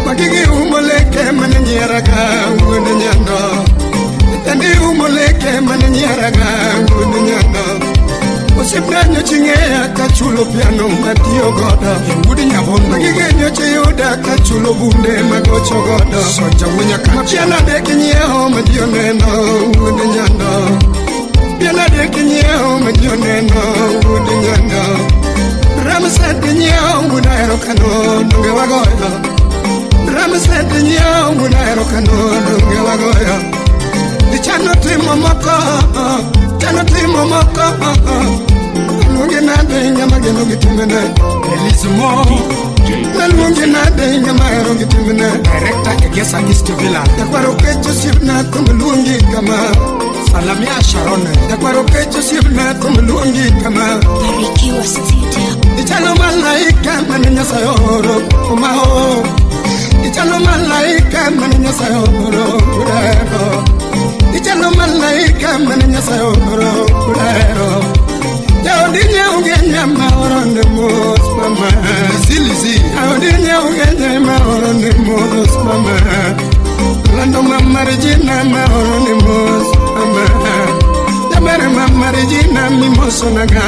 Magigi umo leke mane nyieraga wuod nyando. Tandi umo leke mane nyieraga wuod nyando. Osiepna nyocha ng'eya kachulo piano matiyo godo. Wuod Nyabondo. Magige nyocha yuda kachulo bunde magocho godo. Soja wuod Nyakacha. Mapiano adek nyiewo ma ji oneno wuod nyando. Piano adek nyiewo ma ji oneno wuod nyando. Ramset nyiewo wuod ahero kano donge wagoyo. Ramset nyiewo wuod ahero kano donge wagoyo. Chano timo moko, chano timo moko. Naluongi nade ng'ama geno gi timbene. Elise Mo. Naluongi nade ng'ama hero gi timbene. Director Egesa East Villa. Jakwaro kech osiepna thum luongi kama. Salamia Sharon. Jakwaro kech osiepna thum luongi kama. Barikiwa Studio. Ichalo malaika mane Nyasaye ooro kuma o. Ichalo malaika mane Nyasaye ooro kudahero. Ichalo malaika mane Nyasaye ooro kudahero. Jaodi nyaonge nyama oronde mos mama. Zilizi. Jaodi nyaonge nyama oronde mos mama. Lando mama Regina ma oronde mos mama. Jamere mama Regina mimosonaga.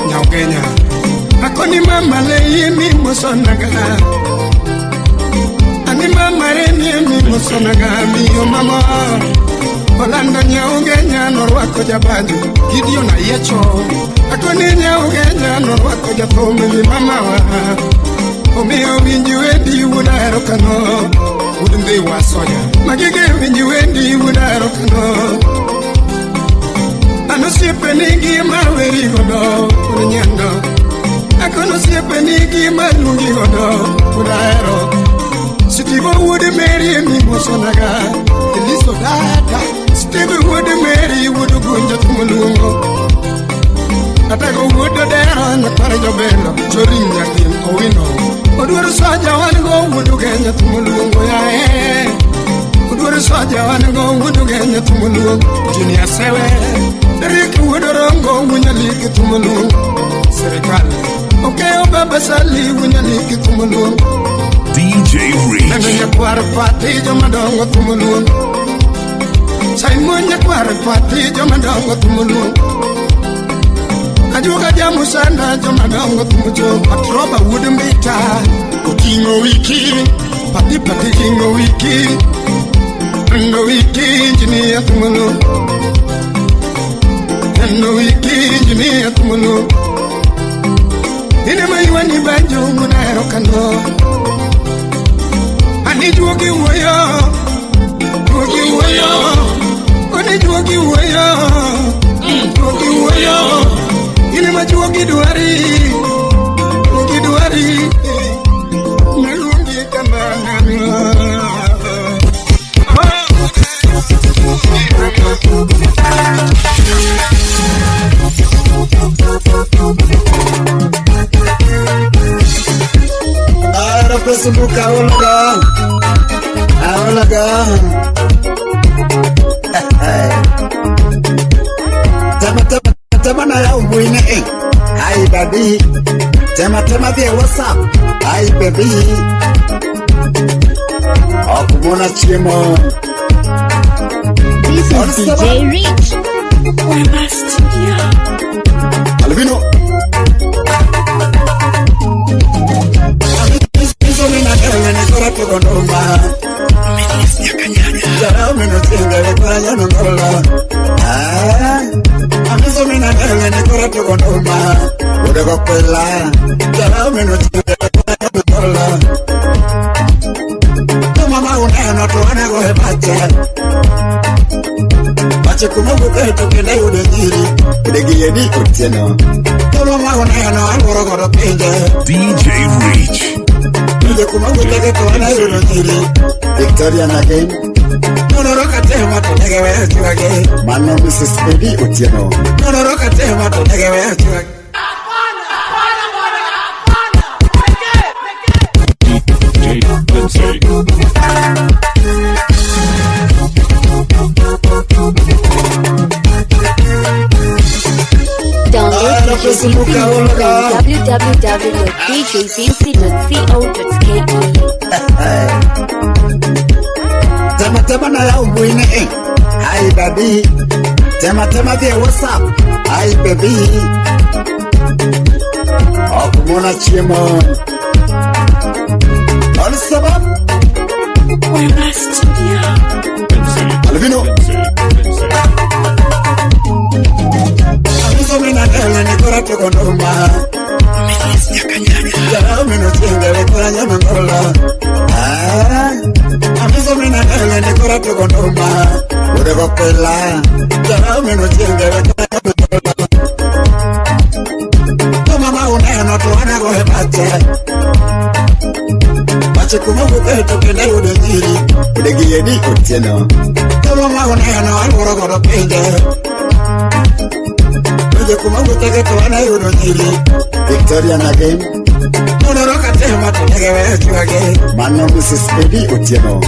Nyaugenya. Akoni mama leyi mimosonaga. Ani mama reni mimosonaga miyo mama. Olando nyaugenya norwako jabanjo. Gideon Ayiecho. Akoni nyaugenya norwako jathum gi mamawa. Omiyo winji wendi wuod ahero kano. Wuod Ndhiwa Soja. Magige winji wendi wuod ahero kano. An osiepe nigi ma weri godo wuod nyando. Akono osiepe nigi ma luongi godo wuod ahero. Steve wuod Mary mimosonaga. Eliso dada. Steve wuod Mary wuod Gunja thum luongo. Atago wuod Odero nyakwar Jobelo. Jorim Nyathim Owino. Odwaro soja wan go wuod Ugenya thum luongo yae. Odwaro soja wan go wuod Ugenya thum luongo. Junior Sewe. Derek wuod Orongo Winyaniki tumulu Serikali Okeyo baba sali winyaniki tumulu DJ Reach Neno nyakwar pati jomadongo tumulu Simon nyakwar pati jomadongo tumulu Ajuga jamu sana jomadongo tumucho Patroba wuod mbita Oting'o wiki Pati pati ting'o wiki Ringo wiki engineer tumulu Ringo wiki engineer tumulu Ine maiwani banjo ngunero kando Ani juogi wuoyo Juogi wuoyo Oni juogi wuoyo Juogi wuoyo Ine majuogi dwari Juogi dwari Naluongi kamana. Ahora Facebook aulaga aulaga tema tema tema na ya umwine. Hi baby tema tema via WhatsApp. Hi baby okumona chiemo. This is DJ Rich. Wema Studio. Alvino. DJ Reach. Victoria again. Mano Mrs. Eddie Otieno. DJ Lindsay. Download DJ Vinci from www.djvinci.co.ke. Tema tema na ya umwine. Hi baby tema tema via WhatsApp. Hi baby okumona chiemo Al-Sabab Wema Studio. Alvino Victoria again. Mano Mrs. Eddie Otieno.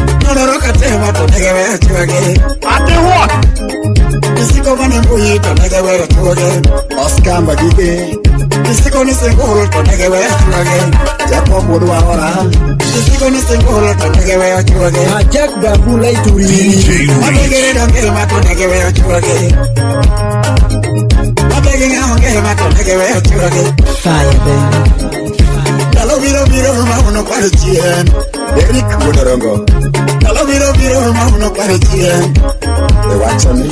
Oscar Mbagige. Jack Dabula Ituri. DJ Fire baby. Eric Wodorongo. Ewachoni.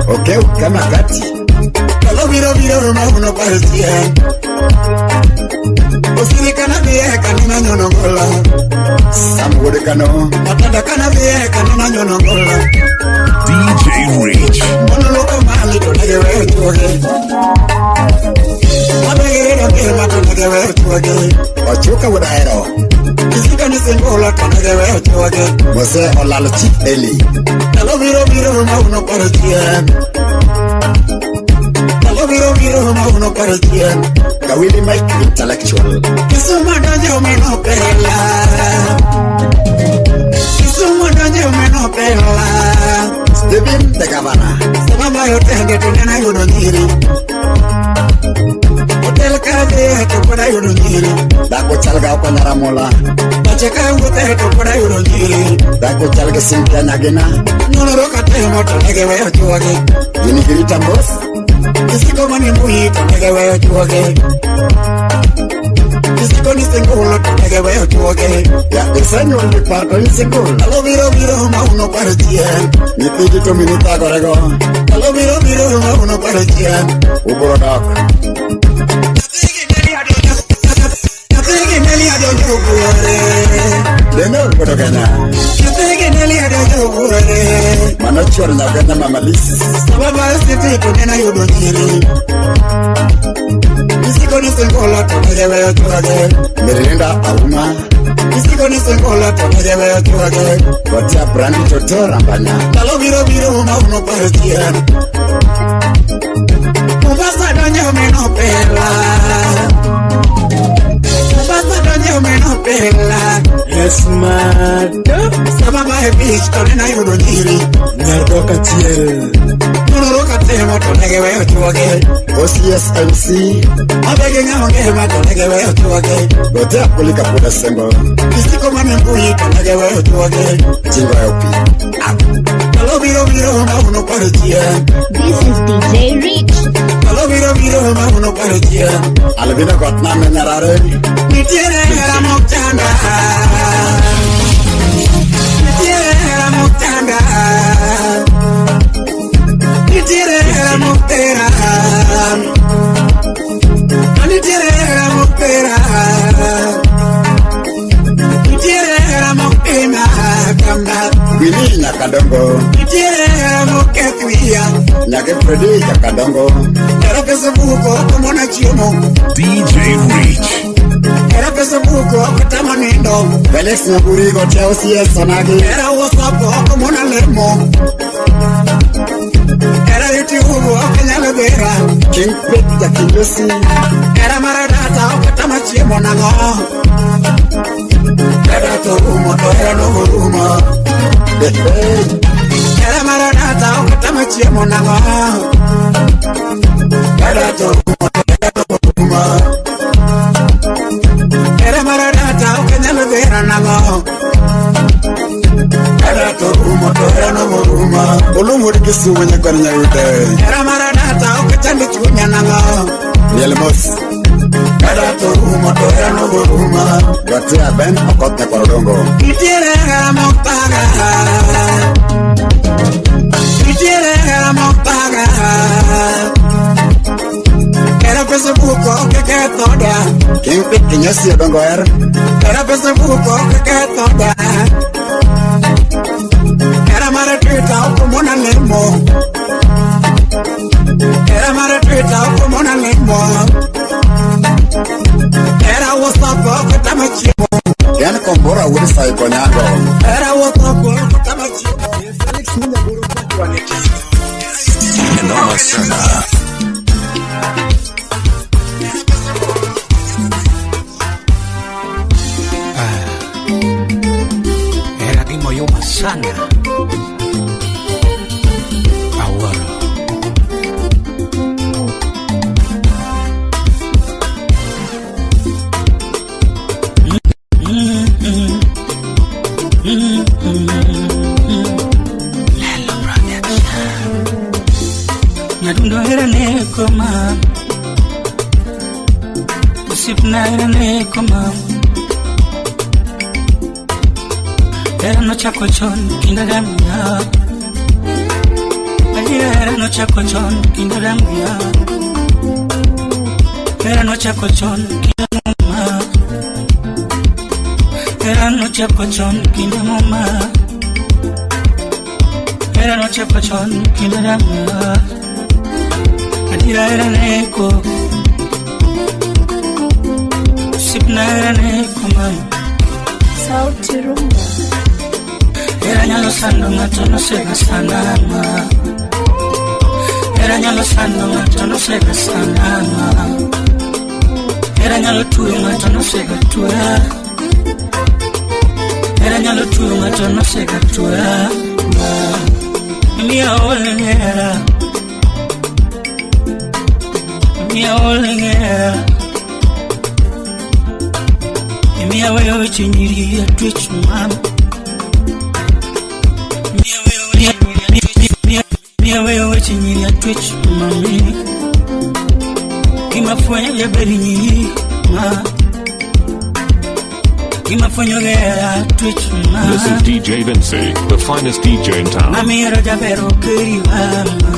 Okay, kama kati. DJ Reach. Ochuka Wudaero. Mose Olalo Chief Eli. paro chien. Kawili Mike intellectual. Kisumu donjo meno pela. Kisumu donjo meno pela. Stephen the governor. Sama mayo tende to nena yudo nyiri. Hotel kadhi to pod ayudo nyiri. Dhako chal ga oko nyaramola. Pacha ka wuothe to pod ayudo nyiri. Dhako chal gi Cynthia Nyagina. Nonro katemo to nege weyo chuogi. Gini girita mos. Isiko mane mbui to nege weyo chuogi. Isiko ni singulo to nege weyo chuogi. Ya isenyuol gi pato in single. Alo biro biro ma uno paro chien. Nyithindi to minu thagorego. Alo biro biro ma uno paro chien. Ubiro dok. Nyathigi neli adonjo buore. Bende ol godo Kenya. Nyathigi neli adonjo buore. Mano chuor nyagenya Mama Lis. Sababa city to nena yudo nyiri. Isiko ni singulo to nege weyo chuogi. Merinda Auma. Isiko ni singulo to nege weyo chuogi. Gotia Brandi Toto Rambanya. Ndalo biro biro ma uno paro chien. Mombasa donjo meno pela. Mombasa donjo meno pela. Yes madam. Sababa e beach to nena yudo nyiri. Nyar dhok achiel. Nonro katemo to nege weyo chuogi. OCS MC. Abege ng'ama ngima to nege weyo chuogi. Gotia Kulika Puda Sembo. Isiko mane mbui to nege weyo chuogi. Jingo LP. Ndalo biro biro ma uno paro chien. This is DJ Rich. Ndalo biro biro ma uno paro chien. Albino got name nyarare. Nitiere hera mok chanda. Nitiere hera mok chanda. Nitiere hera mok tera. Nitiere hera mok tera. Nitiere hera mok tima kamba. Winnie Nyakadongo. Nitiere hera mok keth wiya. Nyake Freddy Nyakadongo. Hera Facebook ok omona chiemo. DJ Reach. Hera Facebook ok otama nindo. Felix Nyaburi gotia OCS onagi. Hera WhatsApp ok omona lemo. Hera YouTube ok nyal dhira. King Pete Jakinyosi. Hera mar data ok otama chiemo nang'o. Hera to rumo to hera nogorumo. Hera mar data ok otama chiemo nang'o. Hera to rumo to hera nogorumo. Hera mar data ok nyal dhira nang'o. Hera to rumo to hera nogorumo. Olumwod Kisumu nyakwar Nyaude. Hera mar data ok chand chunya nang'o. Miel mos. Hera to rumo to hera nogorumo. Gotia Ben Okoth nyakwar Odongo. Nitiere hera mok thaga. Nitiere hera mok thaga. Hera Facebook ok keth oda. King Pete Kinyosi Odongo her. Hera Facebook ok keth oda. Hera mar Twitter ok omona lemo. Hera mar Twitter ok omona lemo. Hera WhatsApp ok otama chiemo. Ken Kombora wuod Saiko Nyango. Hera WhatsApp ok otama chiemo. Noma Serna. Era gimoyuma sana. Awuoro. Lelo Production. Nyadundo hera ne koma. Osiepna hera ne koma. Hera nochako chon kinda damya. Adiera hera nochako chon kinda damya. Hera nochako chon kinda muma. Hera nochako chon kinda muma. Hera nochako chon kinda damya. Adiera hera neko. Osiepna hera neko mama. Sauti Rumba. Hera nyalo sando ng'ato nosega sanda ma. Hera nyalo sando ng'ato nosega sanda. Hera nyalo tuyo ng'ato nosega tuya. Hera nyalo tuyo ng'ato nosega tuya. Miya ol hera. Miya ol hera. Miya weyo weche nyiri atwech mama. Miya weyo weche nyiri atwech mami. Gima fwenyo jaber nyiri ma. Gima fwenyo hera atwech ma. This is DJ Vinci, the finest DJ in town. Mami hero jaber okeri mama.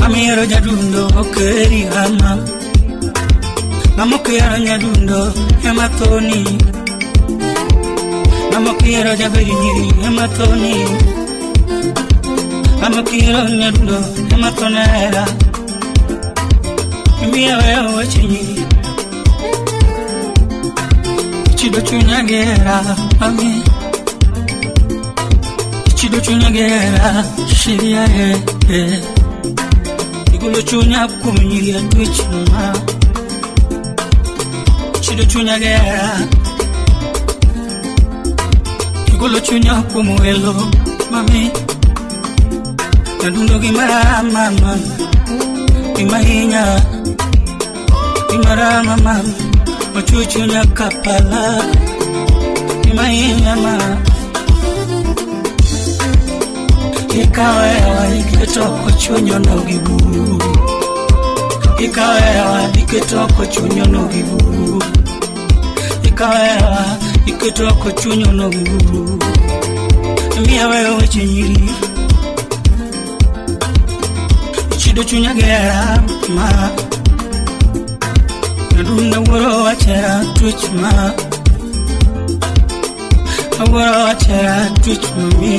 Mami hero jadundo okeri mama. Mama okihero nyadundo ema thoni. Mama okihero jaber nyiri ema thoni. Mama okihero nyadundo ema thonera. Miya weyo weche nyiri. Chido chunya gi hera mami. Chido chunya gi hera shiria e. Igolo chunya kuom nyiri atwech ma. Chido chunya gi hera. Igolo chunya kuom welo mami. Nyadundo gimara mama. Gima hinya. Gimara mama. Ochuo chunya kapala. Gima hinya ma. Ikawewa iketo kochunyo no gi buru. Ikawewa iketo kochunyo no gi buru. Ikawewa iketo kochunyo no gi buru. Miya weyo weche nyiri. Chido chunya gi hera ma. Nyadundo wuoro wachera twech ma. Awuoro wachera twech mami.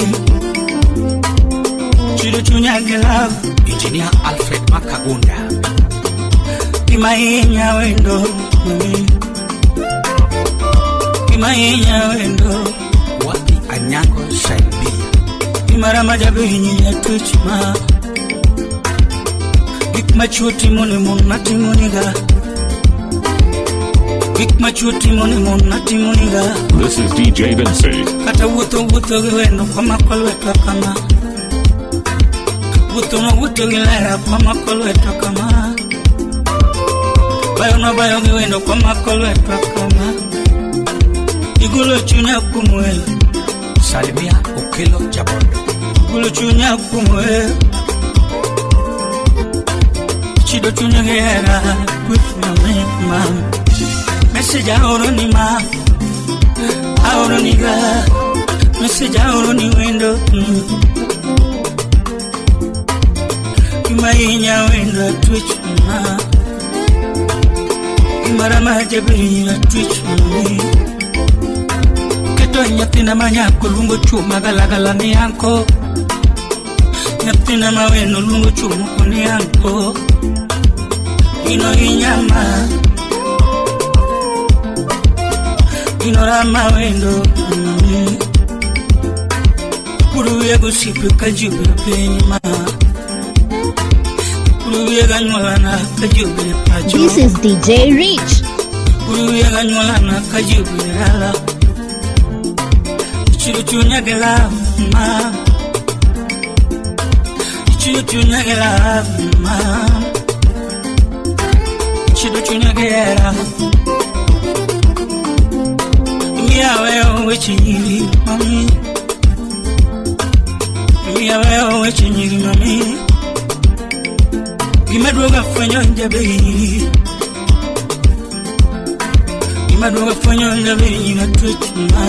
Chido chunya gi love. Engineer Alfred Makagunda. Gima hinya wendo mami. Gima hinya wendo. Wapi Anyango Shaibi. Gimara ma jaber nyiri atwech ma. Gik machuo timo ne mon matimo niga. Gik machuo timo ne mon matimo niga. This is DJ Vinci. Kata wuotho wuotho gi wendo kwamako lwetwa kama. Wuotho no wuotho gi lera kwamako lwetwa kama. Bayo no bayo gi wendo kwamako lwetwa kama. Igolo chunya kuom welo. Salimia Okelo Jabondo. Igolo chunya kuom welo. Chido chunya gi hera with mami mam. Message aoro ni ma. Aoro ni ga. Message aoro ni wendo. Gima hinya wendo atwech ma. Gimara ma jaber nyiri atwech mami. Keto nyathina ma nyako luongo chuo magalagala ni anko. Nyathina ma wendo luongo chuo moko ni anko. Gino hinya ma. Gino rama wendo mami. Kuru wiye gosiepe ka ji obedo piny ma. Kuru wiye ganyuolana ka ji obedo pacho. This is DJ Rich. Kuru wiye ganyuolana ka ji obedo dala. Chido chunya gi love ma. Chido chunya gi love ma. Chido chunya gi hera. Miya weyo weche nyiri mami. Miya weyo weche nyiri mami. Gima duoga fwenyo jaber nyiri. Gima duoga fwenyo jaber nyiri atwech ma.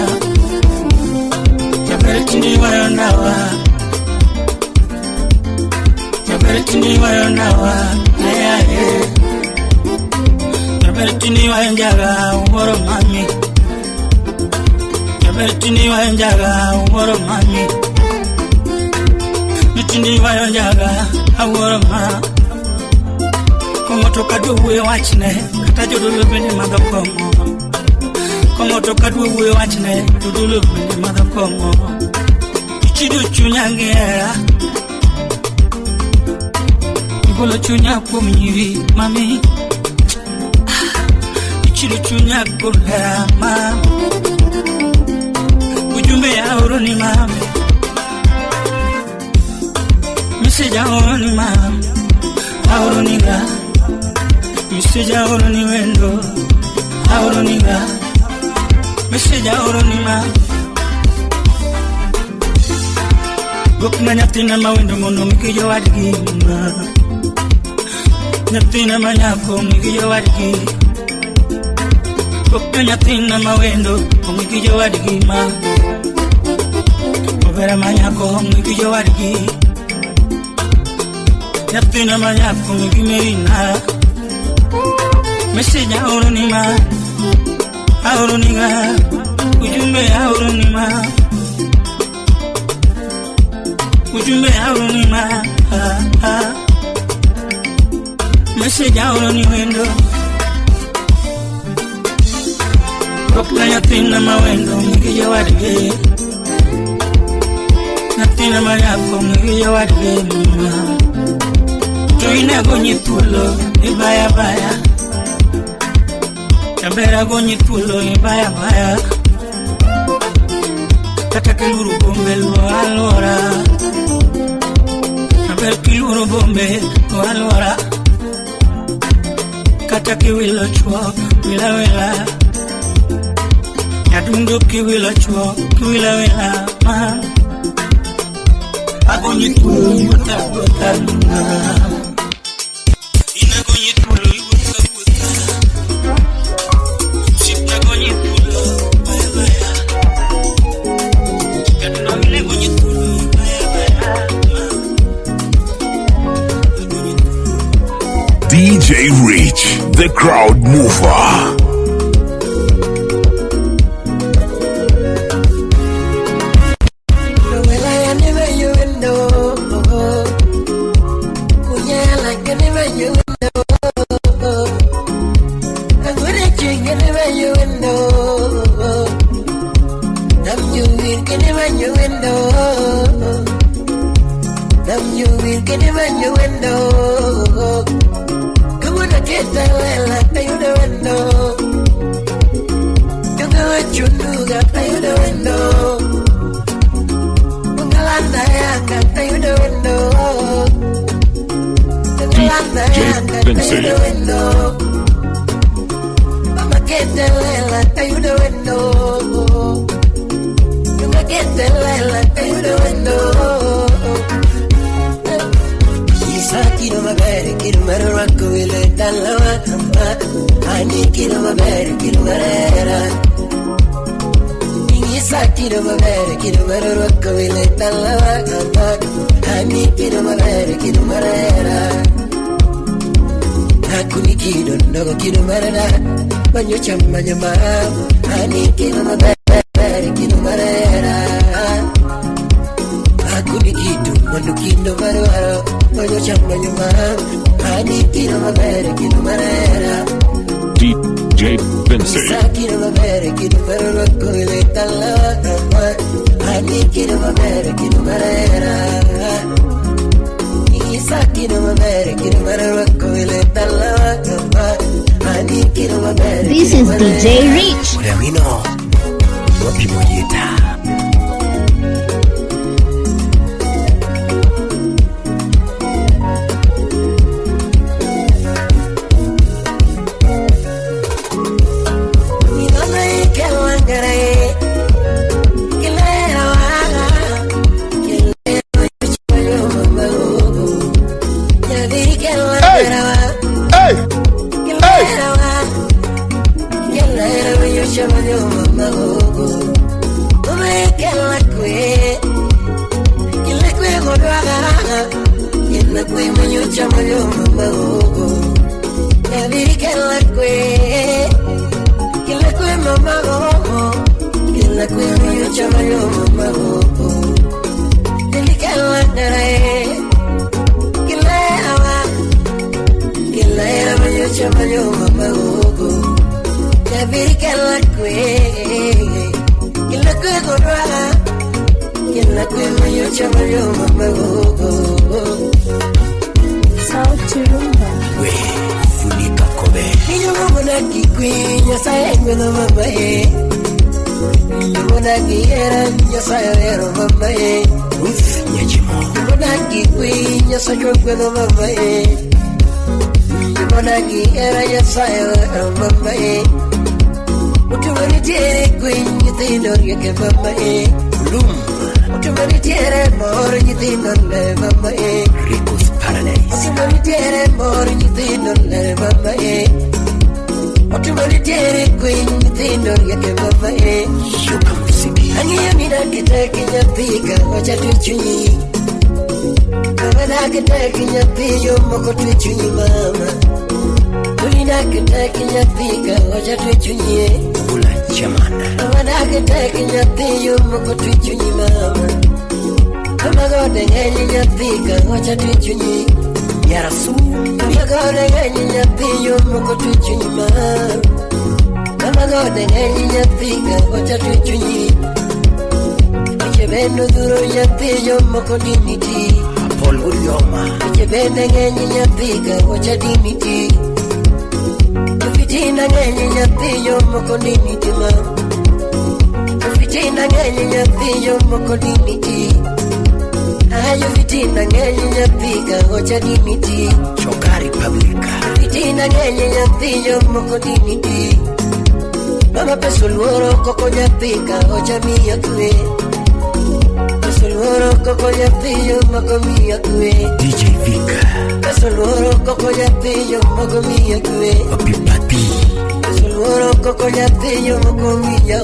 Jaber tinde ywayo ndawa. Jaber tinde ywayo ndawa. Ayaye. Jaber tinde ywayo njaga wuoro mami. Jaber tinde ywayo njaga wuoro mami. Tinde ywayo njaga awuoro ma. Kong'o to kadwa wuoyo wachne kata jodolo bende madho kong'o. Kong'o to kadwa wuoyo wachne jodolo bende madho kong'o. Ichido chunya gi hera. Igolo chunya kuom nyiri mami. Ichido chunya kuom hera mami. Ujumbe aoro ni mami. Message aoro ni mami. Aoro ni ga. Message aoro ni wendo. Aoro ni ga. Message aoro ni mami. Gok na nyathina ma wendo mondo ng'i jowadgi ma. Nyathina ma nyako ng'i jowadgi. Gok na nyathina ma wendo ng'i jowadgi ma. Obera ma nyako ng'i jowadgi. Nyathina ma nyako ng'i merina. Message aoro ni ma. Aoro ni ga. Ujumbe aoro ni ma. Ujumbe aoro ni ma. Message aoro ni wendo. Gok na nyathina ma wendo ng'i jowadgi. Nyathina ma nyako ng'i jowadgi ma. To inego nyi thuolo ibaya baya. Jabera go nyi thuolo ibaya baya. Kata kiluru bombe luo alwora. Aber kiluru bombe luo alwora. Kata kiwilo chuo wila wila. Nyadundo kiwilo chuo kiwila wila ma. Agonyi thuolo iwuotha wuotha ma. Inagonyi thuolo iwuotha wuotha. Osiepna gonyi thuolo baya baya. Nyadundo inegonyi thuolo baya baya ma. DJ Rich, the crowd mover. DJ Vinci. This is DJ Rich. Sauti Rumba. We funika kobe. Ninyomona kikwe Nyasaye gwedho mama e. Ninyomona gihera Nyasaye ohero mama e. Ruth Nyachimo. Ninyomona kikwe Nyasaye gwedho mama e. Ninyomona gihera Nyasaye ohero mama e. Otumo nitiere kwe nyithindo rieke mama e. Lum. Otumo nitiere mor nyithindo le mama e. Rico's Paradise. Otumo nitiere mor nyithindo le mama e. Otumo nitiere kwe nyithindo rieke mama e. Shuka musiki. Ang'iyo ni dak tek nyathi ka ocha twe chunyi. Kama dak tek nyathi jomoko twe chunyi mama. Tuni dak tek nyathi ka ocha twe chunyi. Bula chamana. Kama dak tek nyathi jomoko twe chunyi mama. Kama gode ng'eny nyathi ka ocha twe chunyi. Yarasu. Kama gode ng'eny nyathi jomoko twe chunyi mama. Kama gode ng'eny nyathi ka ocha twe chunyi. Weche bende odhuro nyathi jomoko diniti. Paul Urioma. Weche bende ng'eny nyathi ka ocha diniti. Fitina ng'eny nyathi jomoko diniti ma. Fitina ng'eny nyathi jomoko diniti. Ayo fitina ng'eny nyathi ka ocha diniti. Chokari Publica. Fitina ng'eny nyathi jomoko diniti. Mama peso luoro koko nyathi ka ocha miyo kwe. Peso luoro koko nyathi jomoko miyo kwe. DJ Vika. Peso luoro koko nyathi jomoko miyo kwe. Papi papi. Peso luoro koko nyathi jomoko miyo.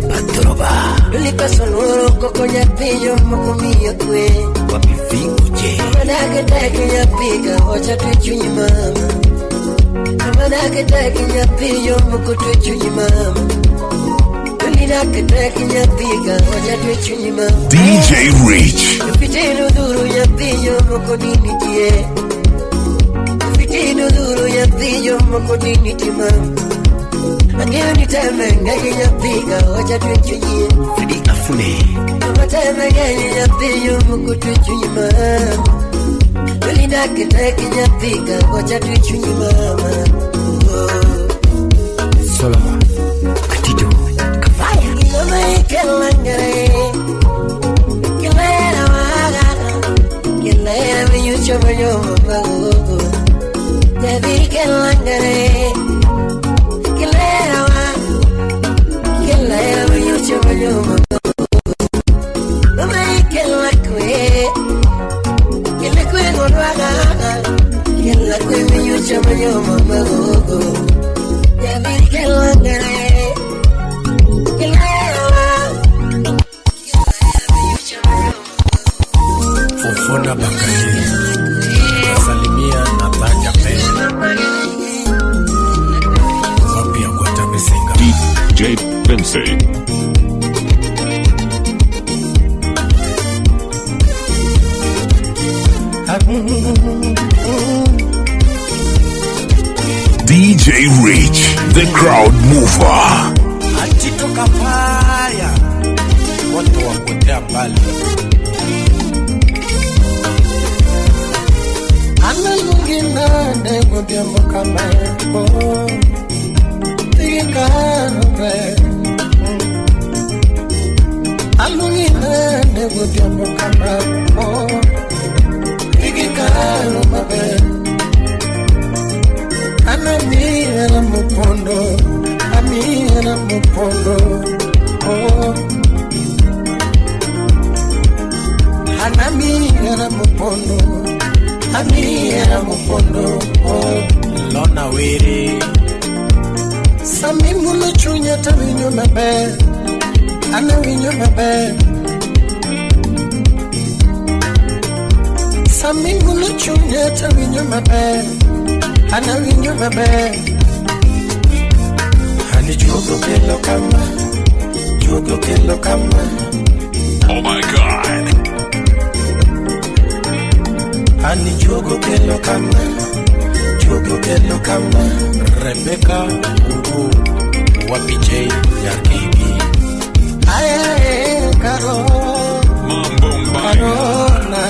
Patroba. Luli peso luoro koko nyathi jomoko miyo kwe. Papi Viko je. Kama dak tek nyathi ka ocha twe chunyi mama. Kama dak tek nyathi jomoko twe chunyi mama. Luli dak tek nyathi ka ocha twe chunyi mama. DJ Rich. Fitino duro nyathi jomoko diniti e. Fitino duro nyathi jomoko diniti mama. Ang'eyo ni teme ng'eny nyathi ka ocha twe chunyi. Fredi Afune. Kama teme ng'eny nyathi jomoko twe chunyi mama. Luli dak tek nyathi ka ocha twe chunyi mama. Solomon Atito Kafaya. Iloma ikelangere. Kelera waga. Kelera miyucho manyo magogo. Nyathi kelangere. Kelera wa. Kelera miyucho manyo magogo. Mama ikelakwe. Kelakwe godwaga. Kelakwe miyucho manyo magogo. Nyathi kelangere. Kelera wa. Fofona Bakari. Nasalimia Nataja Pen. Wapi ya Gwata Misinga. DJ Vinci. DJ Rich, the crowd mover. Atito Kafaya. Moto wa kuotea mbali. Analungina godhiambo kama oh, tigikarobe. Alungina godhiambo kama oh, tigikaro mabe. Anamira mupondo, amira mupondo, oh. Anamira mupondo. Amira mupondo, oh. Lona Were. Sami mulo chunya tawinyo maber. Ana winyo maber. Sami mulo chunya tawinyo maber. Ana winyo maber. Hani juogo kelo kama. Juogo kelo kama. Oh my God. Ani juogo kelo kama. Juogo kelo kama. Rebecca Ugu Wapi J Nyakigi. Aye karo. Mambo mbaya. Karona.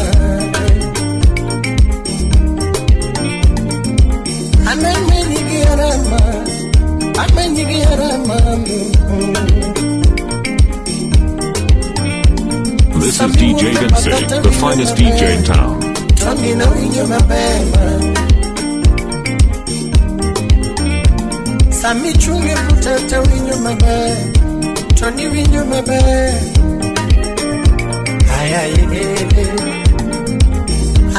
rama, amanyi gi rama. This is DJ Vinci, the finest DJ in town. Tony na winjo maber ma. Sami chunge buta to winjo maber, Tony winjo maber. Ay ay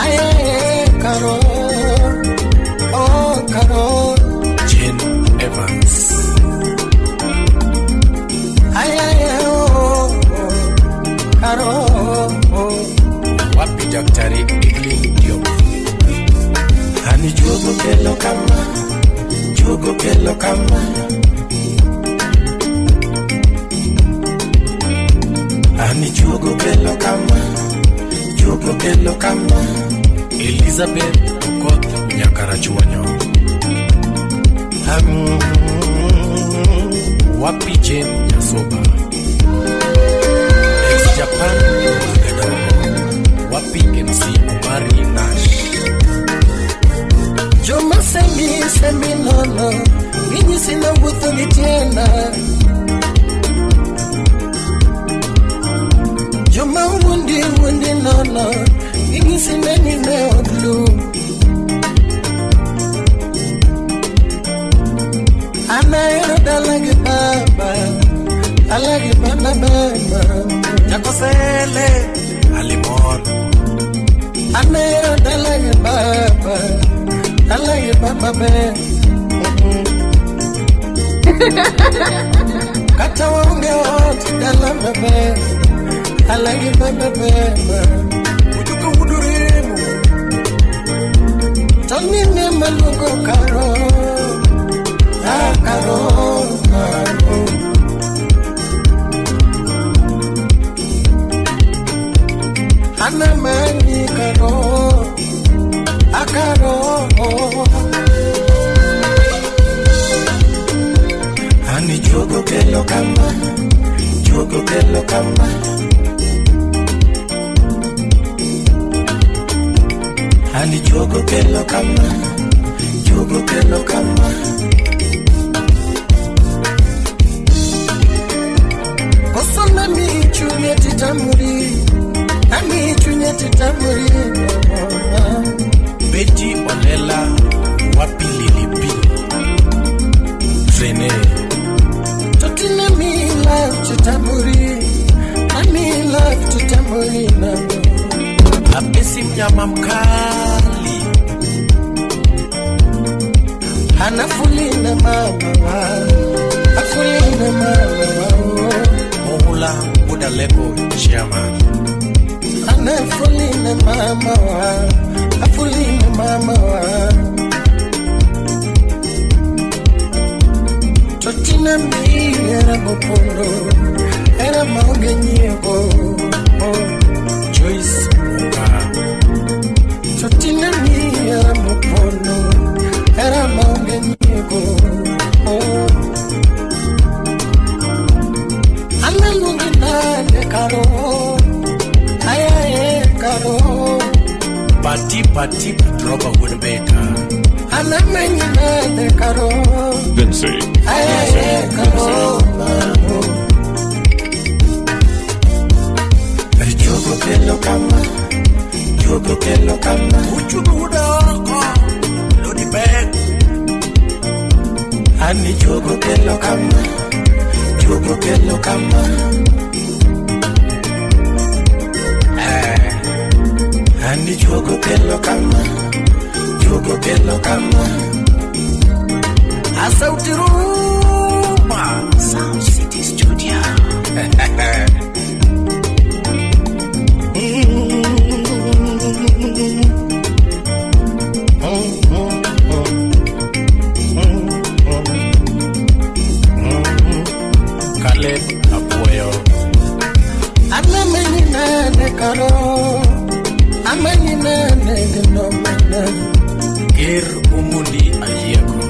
ay ay karo, oh karo. Jane Evans. Ay ay oh, oh karo. Wapi Daktari Evelyn Diop. Ani juogo kelo kama, juogo kelo kama. Ani juogo kelo kama, juogo kelo kama. Elizabeth Okoth Nyakarachuonyo. Wapi Jane Nyasoba. Ex Japan Magadongo. Wapi MC Omari Nash. Joma semi semi nono, ginyisi na wuotho gi tienda. Joma wuondi wuondi nono, ginyisi neni ne ok lu. An ahero dala gi baba, dala gi baba baba. Jakosele Alimon. An ahero dala gi baba, dala gi baba be. Kata waonge ot dala maber, dala gi baba baba. Ujuka uduremo. Tony ne maluongo karo, ah karo, karo. Anamanyi karo, akaro. Ani juogo kelo kama, juogo kelo kama. Ani juogo kelo kama, juogo kelo kama. Koso nami chunye titamuri, nami chunye titamuri. Betty Olela. Wapi Lilipi. Trene. Totina mi love titamuri, nami love titamuri na. Apesi mnyama mkali. Anafulina mama wa, afulina mama wa. Mohula Budaleko chairman. Anafulina mama wa, afulina mama wa. Totina mi era bopondo, era maonge nyiego. Joyce Munga. Totina mi era bopondo, era maonge nyiego. Analungi nane karo, ay ay karo. Pati pati droba Woodbaker. Anamenyi nane karo, Vinci. ay ay karo. Juogo kelo kama, juogo kelo kama. Uchugu udoko, lodi bek. Ani juogo kelo kama, juogo kelo kama. Ani juogo kelo kama, juogo kelo kama. Asauti Ruma. Sound City Studio. Caleb Apuoyo. Anamenyi nane karo, amenyi nane gnomena. Ger Omondi Ayieko.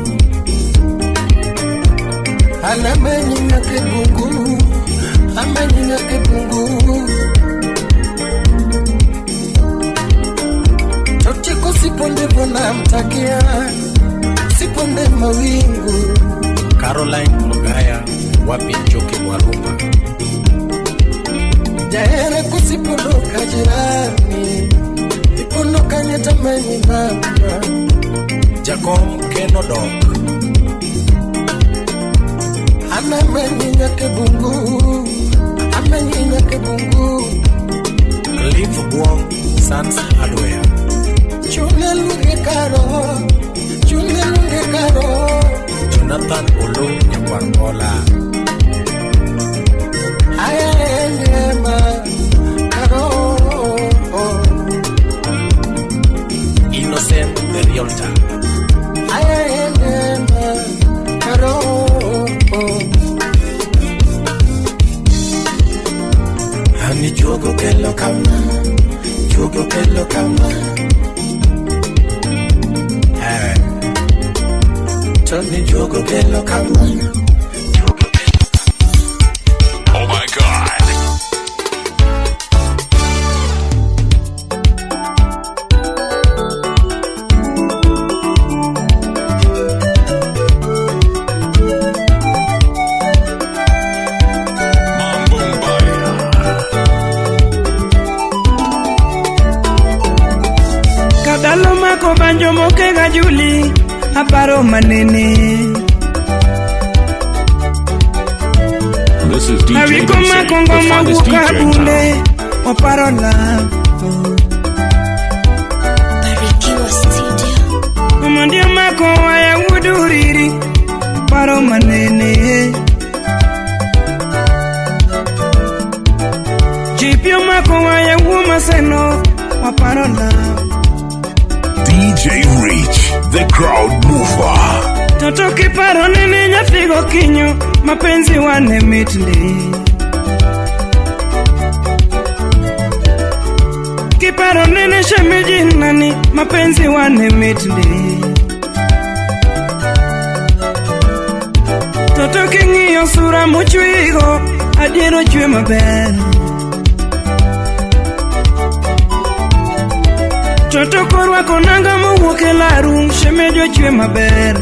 Anamenyi nyake bungu, amenyi nyake bungu. Totiko sipo ndivyo namtakia, sipo Iponde mawingu. Caroline Mugaya wapi Njoki Mwarumba. Jahera kusipondoka jirani, ipondoka nyetamani mama. Jakom Kenodok. Anamenyi nyake bungu, amenyi nyake bungu. Cliff Buong Sans Hardware. Chune lunge karo, chune lunge karo. Jonathan Olo Nyakwangola. Aya ema karo. Innocent the Realtor. Aya ema karo. Ani jogo kelo kama, jogo kelo kama. Tony jogo kelo kama. Oh my God. Kadalo mako banjo mokega Juli aparo manene. This is DJ Awiko Vincent, mako the ngoma finest wuok DJ in abunde town. oparo la. Barikiwa Studio. Omondi mako waya wuduriri paro manene. Jipio mako waya wumaseno waparo la. DJ Rich, the crowd mover. Toto kiparo nene nyathigo kinyo mapenzi wane mitli. Kiparo nene shemeji nani mapenzi wane mitli. Toto king'iyo sura mochwigo adier ochwe maber. Toto korwako nanga mowuok e laru shemeji ochwe maber.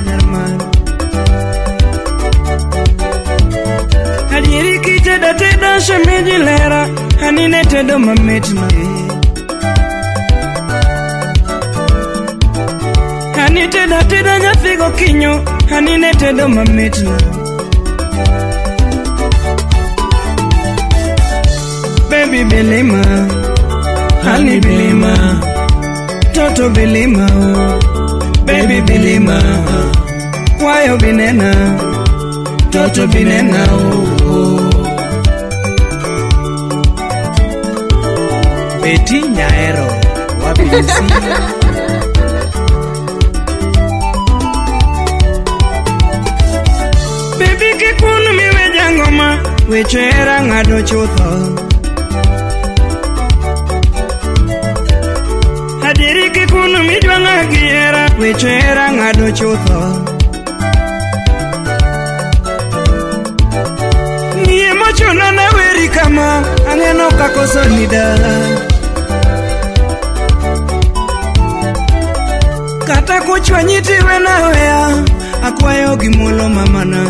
Adieri kitedo tedo shemeji lera anine tedo mamit na. Ani tedo tedo nyathigo kinyo anine tedo mamit na. Baby belima, honey belima, toto belima, baby belima, kwayo binena, toto binena oh. Betty Nyaero wapi Lucy. Baby kikunu miwe jangoma weche hera ng'ado chutho. Adieri kikunu midwang'a gi hera weche hera ng'ado chutho. Ng'iye mochuno na weri kama ang'eno kakoso ni dala. Kata kuchwanyi tiwena weya akwayo gi muolo mamana.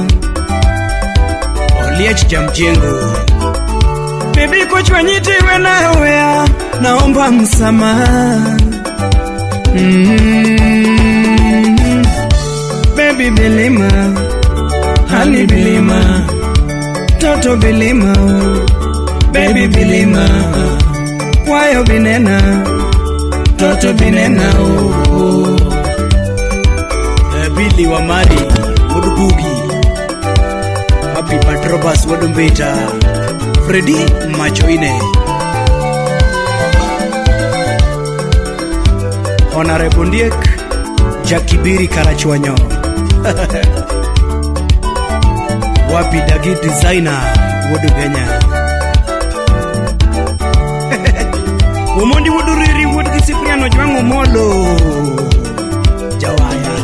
Oliech Jamjengo. Baby kuchwanyi tiwena weya naomba msamaha. Baby belima, honey belima, toto belima, baby belima, kwayo binena, toto binena oh. Billy wa Mari Wuod Bugi. Happy Patrobas Wuod Mbita. Freddy Machoine. Honorable Ndiek Jakibiri Karachuonyo. Wapi Dagi Designer Wuod Kenya. Omondi Wuod Riri Wuod gi Cipriano Jwang'o Molo Jawaya.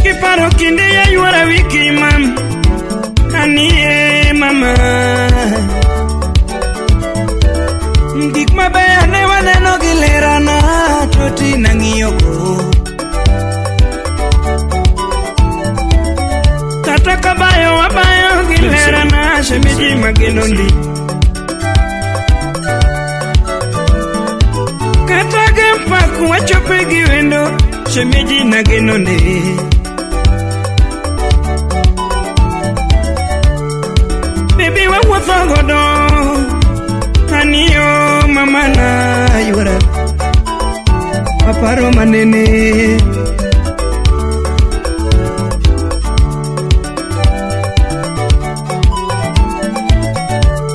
Kiparo kinde ya yuora wiki mam anie mama. Gik mabeyo ne waneno gi lerana to tina ng'iyo go. ageno ndi. Kata gempak wachope gi wendo, shemeji nageno ndi. Baby wawuotho godo, aniyo mama na yuora, aparo manene.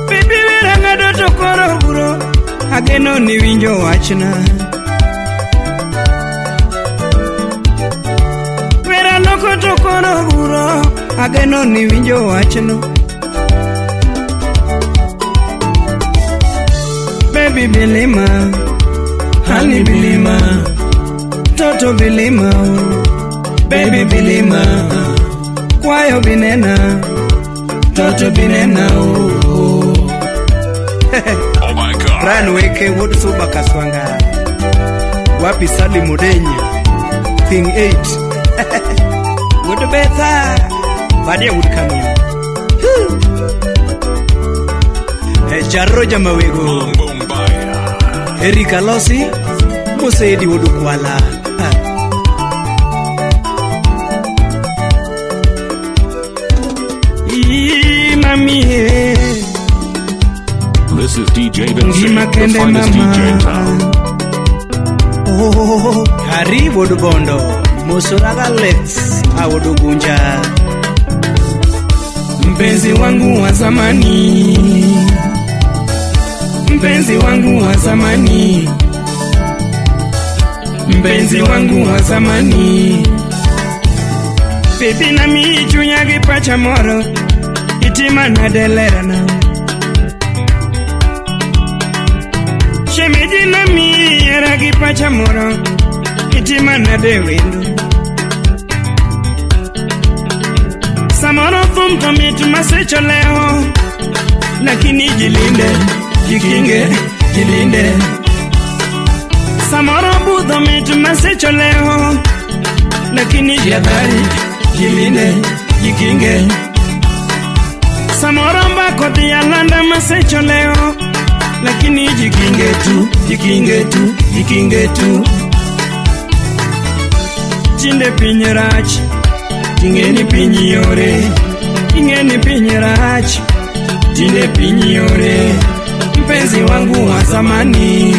Baby wera ng'ado to koro buro, ageno ni winjo wachna. Wera loko to koro buro, ageno ni winjo wachno. Baby bilima, honey bilima, toto bilima, baby bilima, kwayo binena, toto binena. Oh my God. Brian Weke wuod Suba Kaswanga. Wapi Sali Mudenya. Thing 8. Wuod Betha. Badia wuod Kamio. Jarro Jamawego. Eric Alosi. Mosedi wuod Kwala. Mami. This is DJ Vinci, the finest DJ in town. Oh, Hari wuod Bondo, Mosoraga Alex, awuod Gunja. Mpenzi wangu wa zamani, mpenzi wangu wa zamani, mpenzi wangu wa zamani. Baby na mi chunya gi pacha moro, itima nade lerana. Shemeji na mi era gi pacha moro, itima nade wendo. Samoro thum to mit masecho leo, lakini jilinde, jikinge, jilinde. Samoro budho mit masecho leo, lakini jihadhari, jilinde, jikinge. Samoro mbako dhi alanda masecho leo, lakini jikinge tu, jikinge tu, jikinge tu. Tinde piny rach, ing'eni piny yore, ing'eni piny rach, tinde piny yore. Mpenzi wangu wa zamani,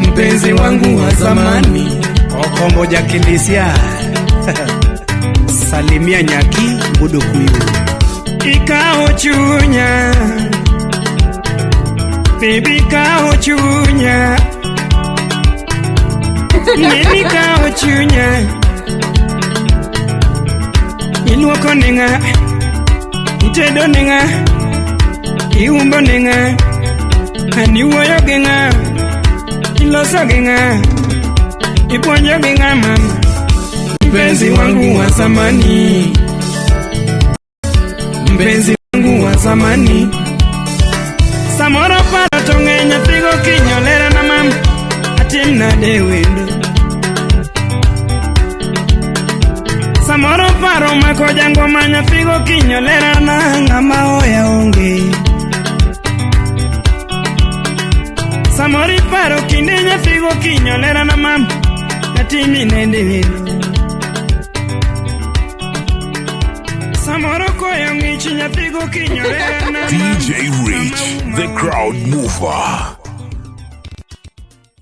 mpenzi wangu wa zamani. Okombo jakilisia. Salimia nyaki budokuyu. Ikao chunya, baby kao chunya, nini kao chunya. Iluoko neng'a, itedo neng'a, iumbo neng'a, ani wuoyo gi ng'a, iloso gi ng'a, ipuonjo gi ng'a mama. Mpenzi wangu wa zamani, mpenzi wangu wa zamani. Samoro paro to ng'eny nyathi gokinyi olerana mama, atim nade wendo. Samoro paro mako jangoma nyathi gokinyi olerana, ng'ama oya onge. Samoro iparo kinde nyathi gokinyi olerana mama, atimi nende wendo. Samoro koyo ng'ich nyathi gokinyi olerana. DJ Rich, the crowd mover.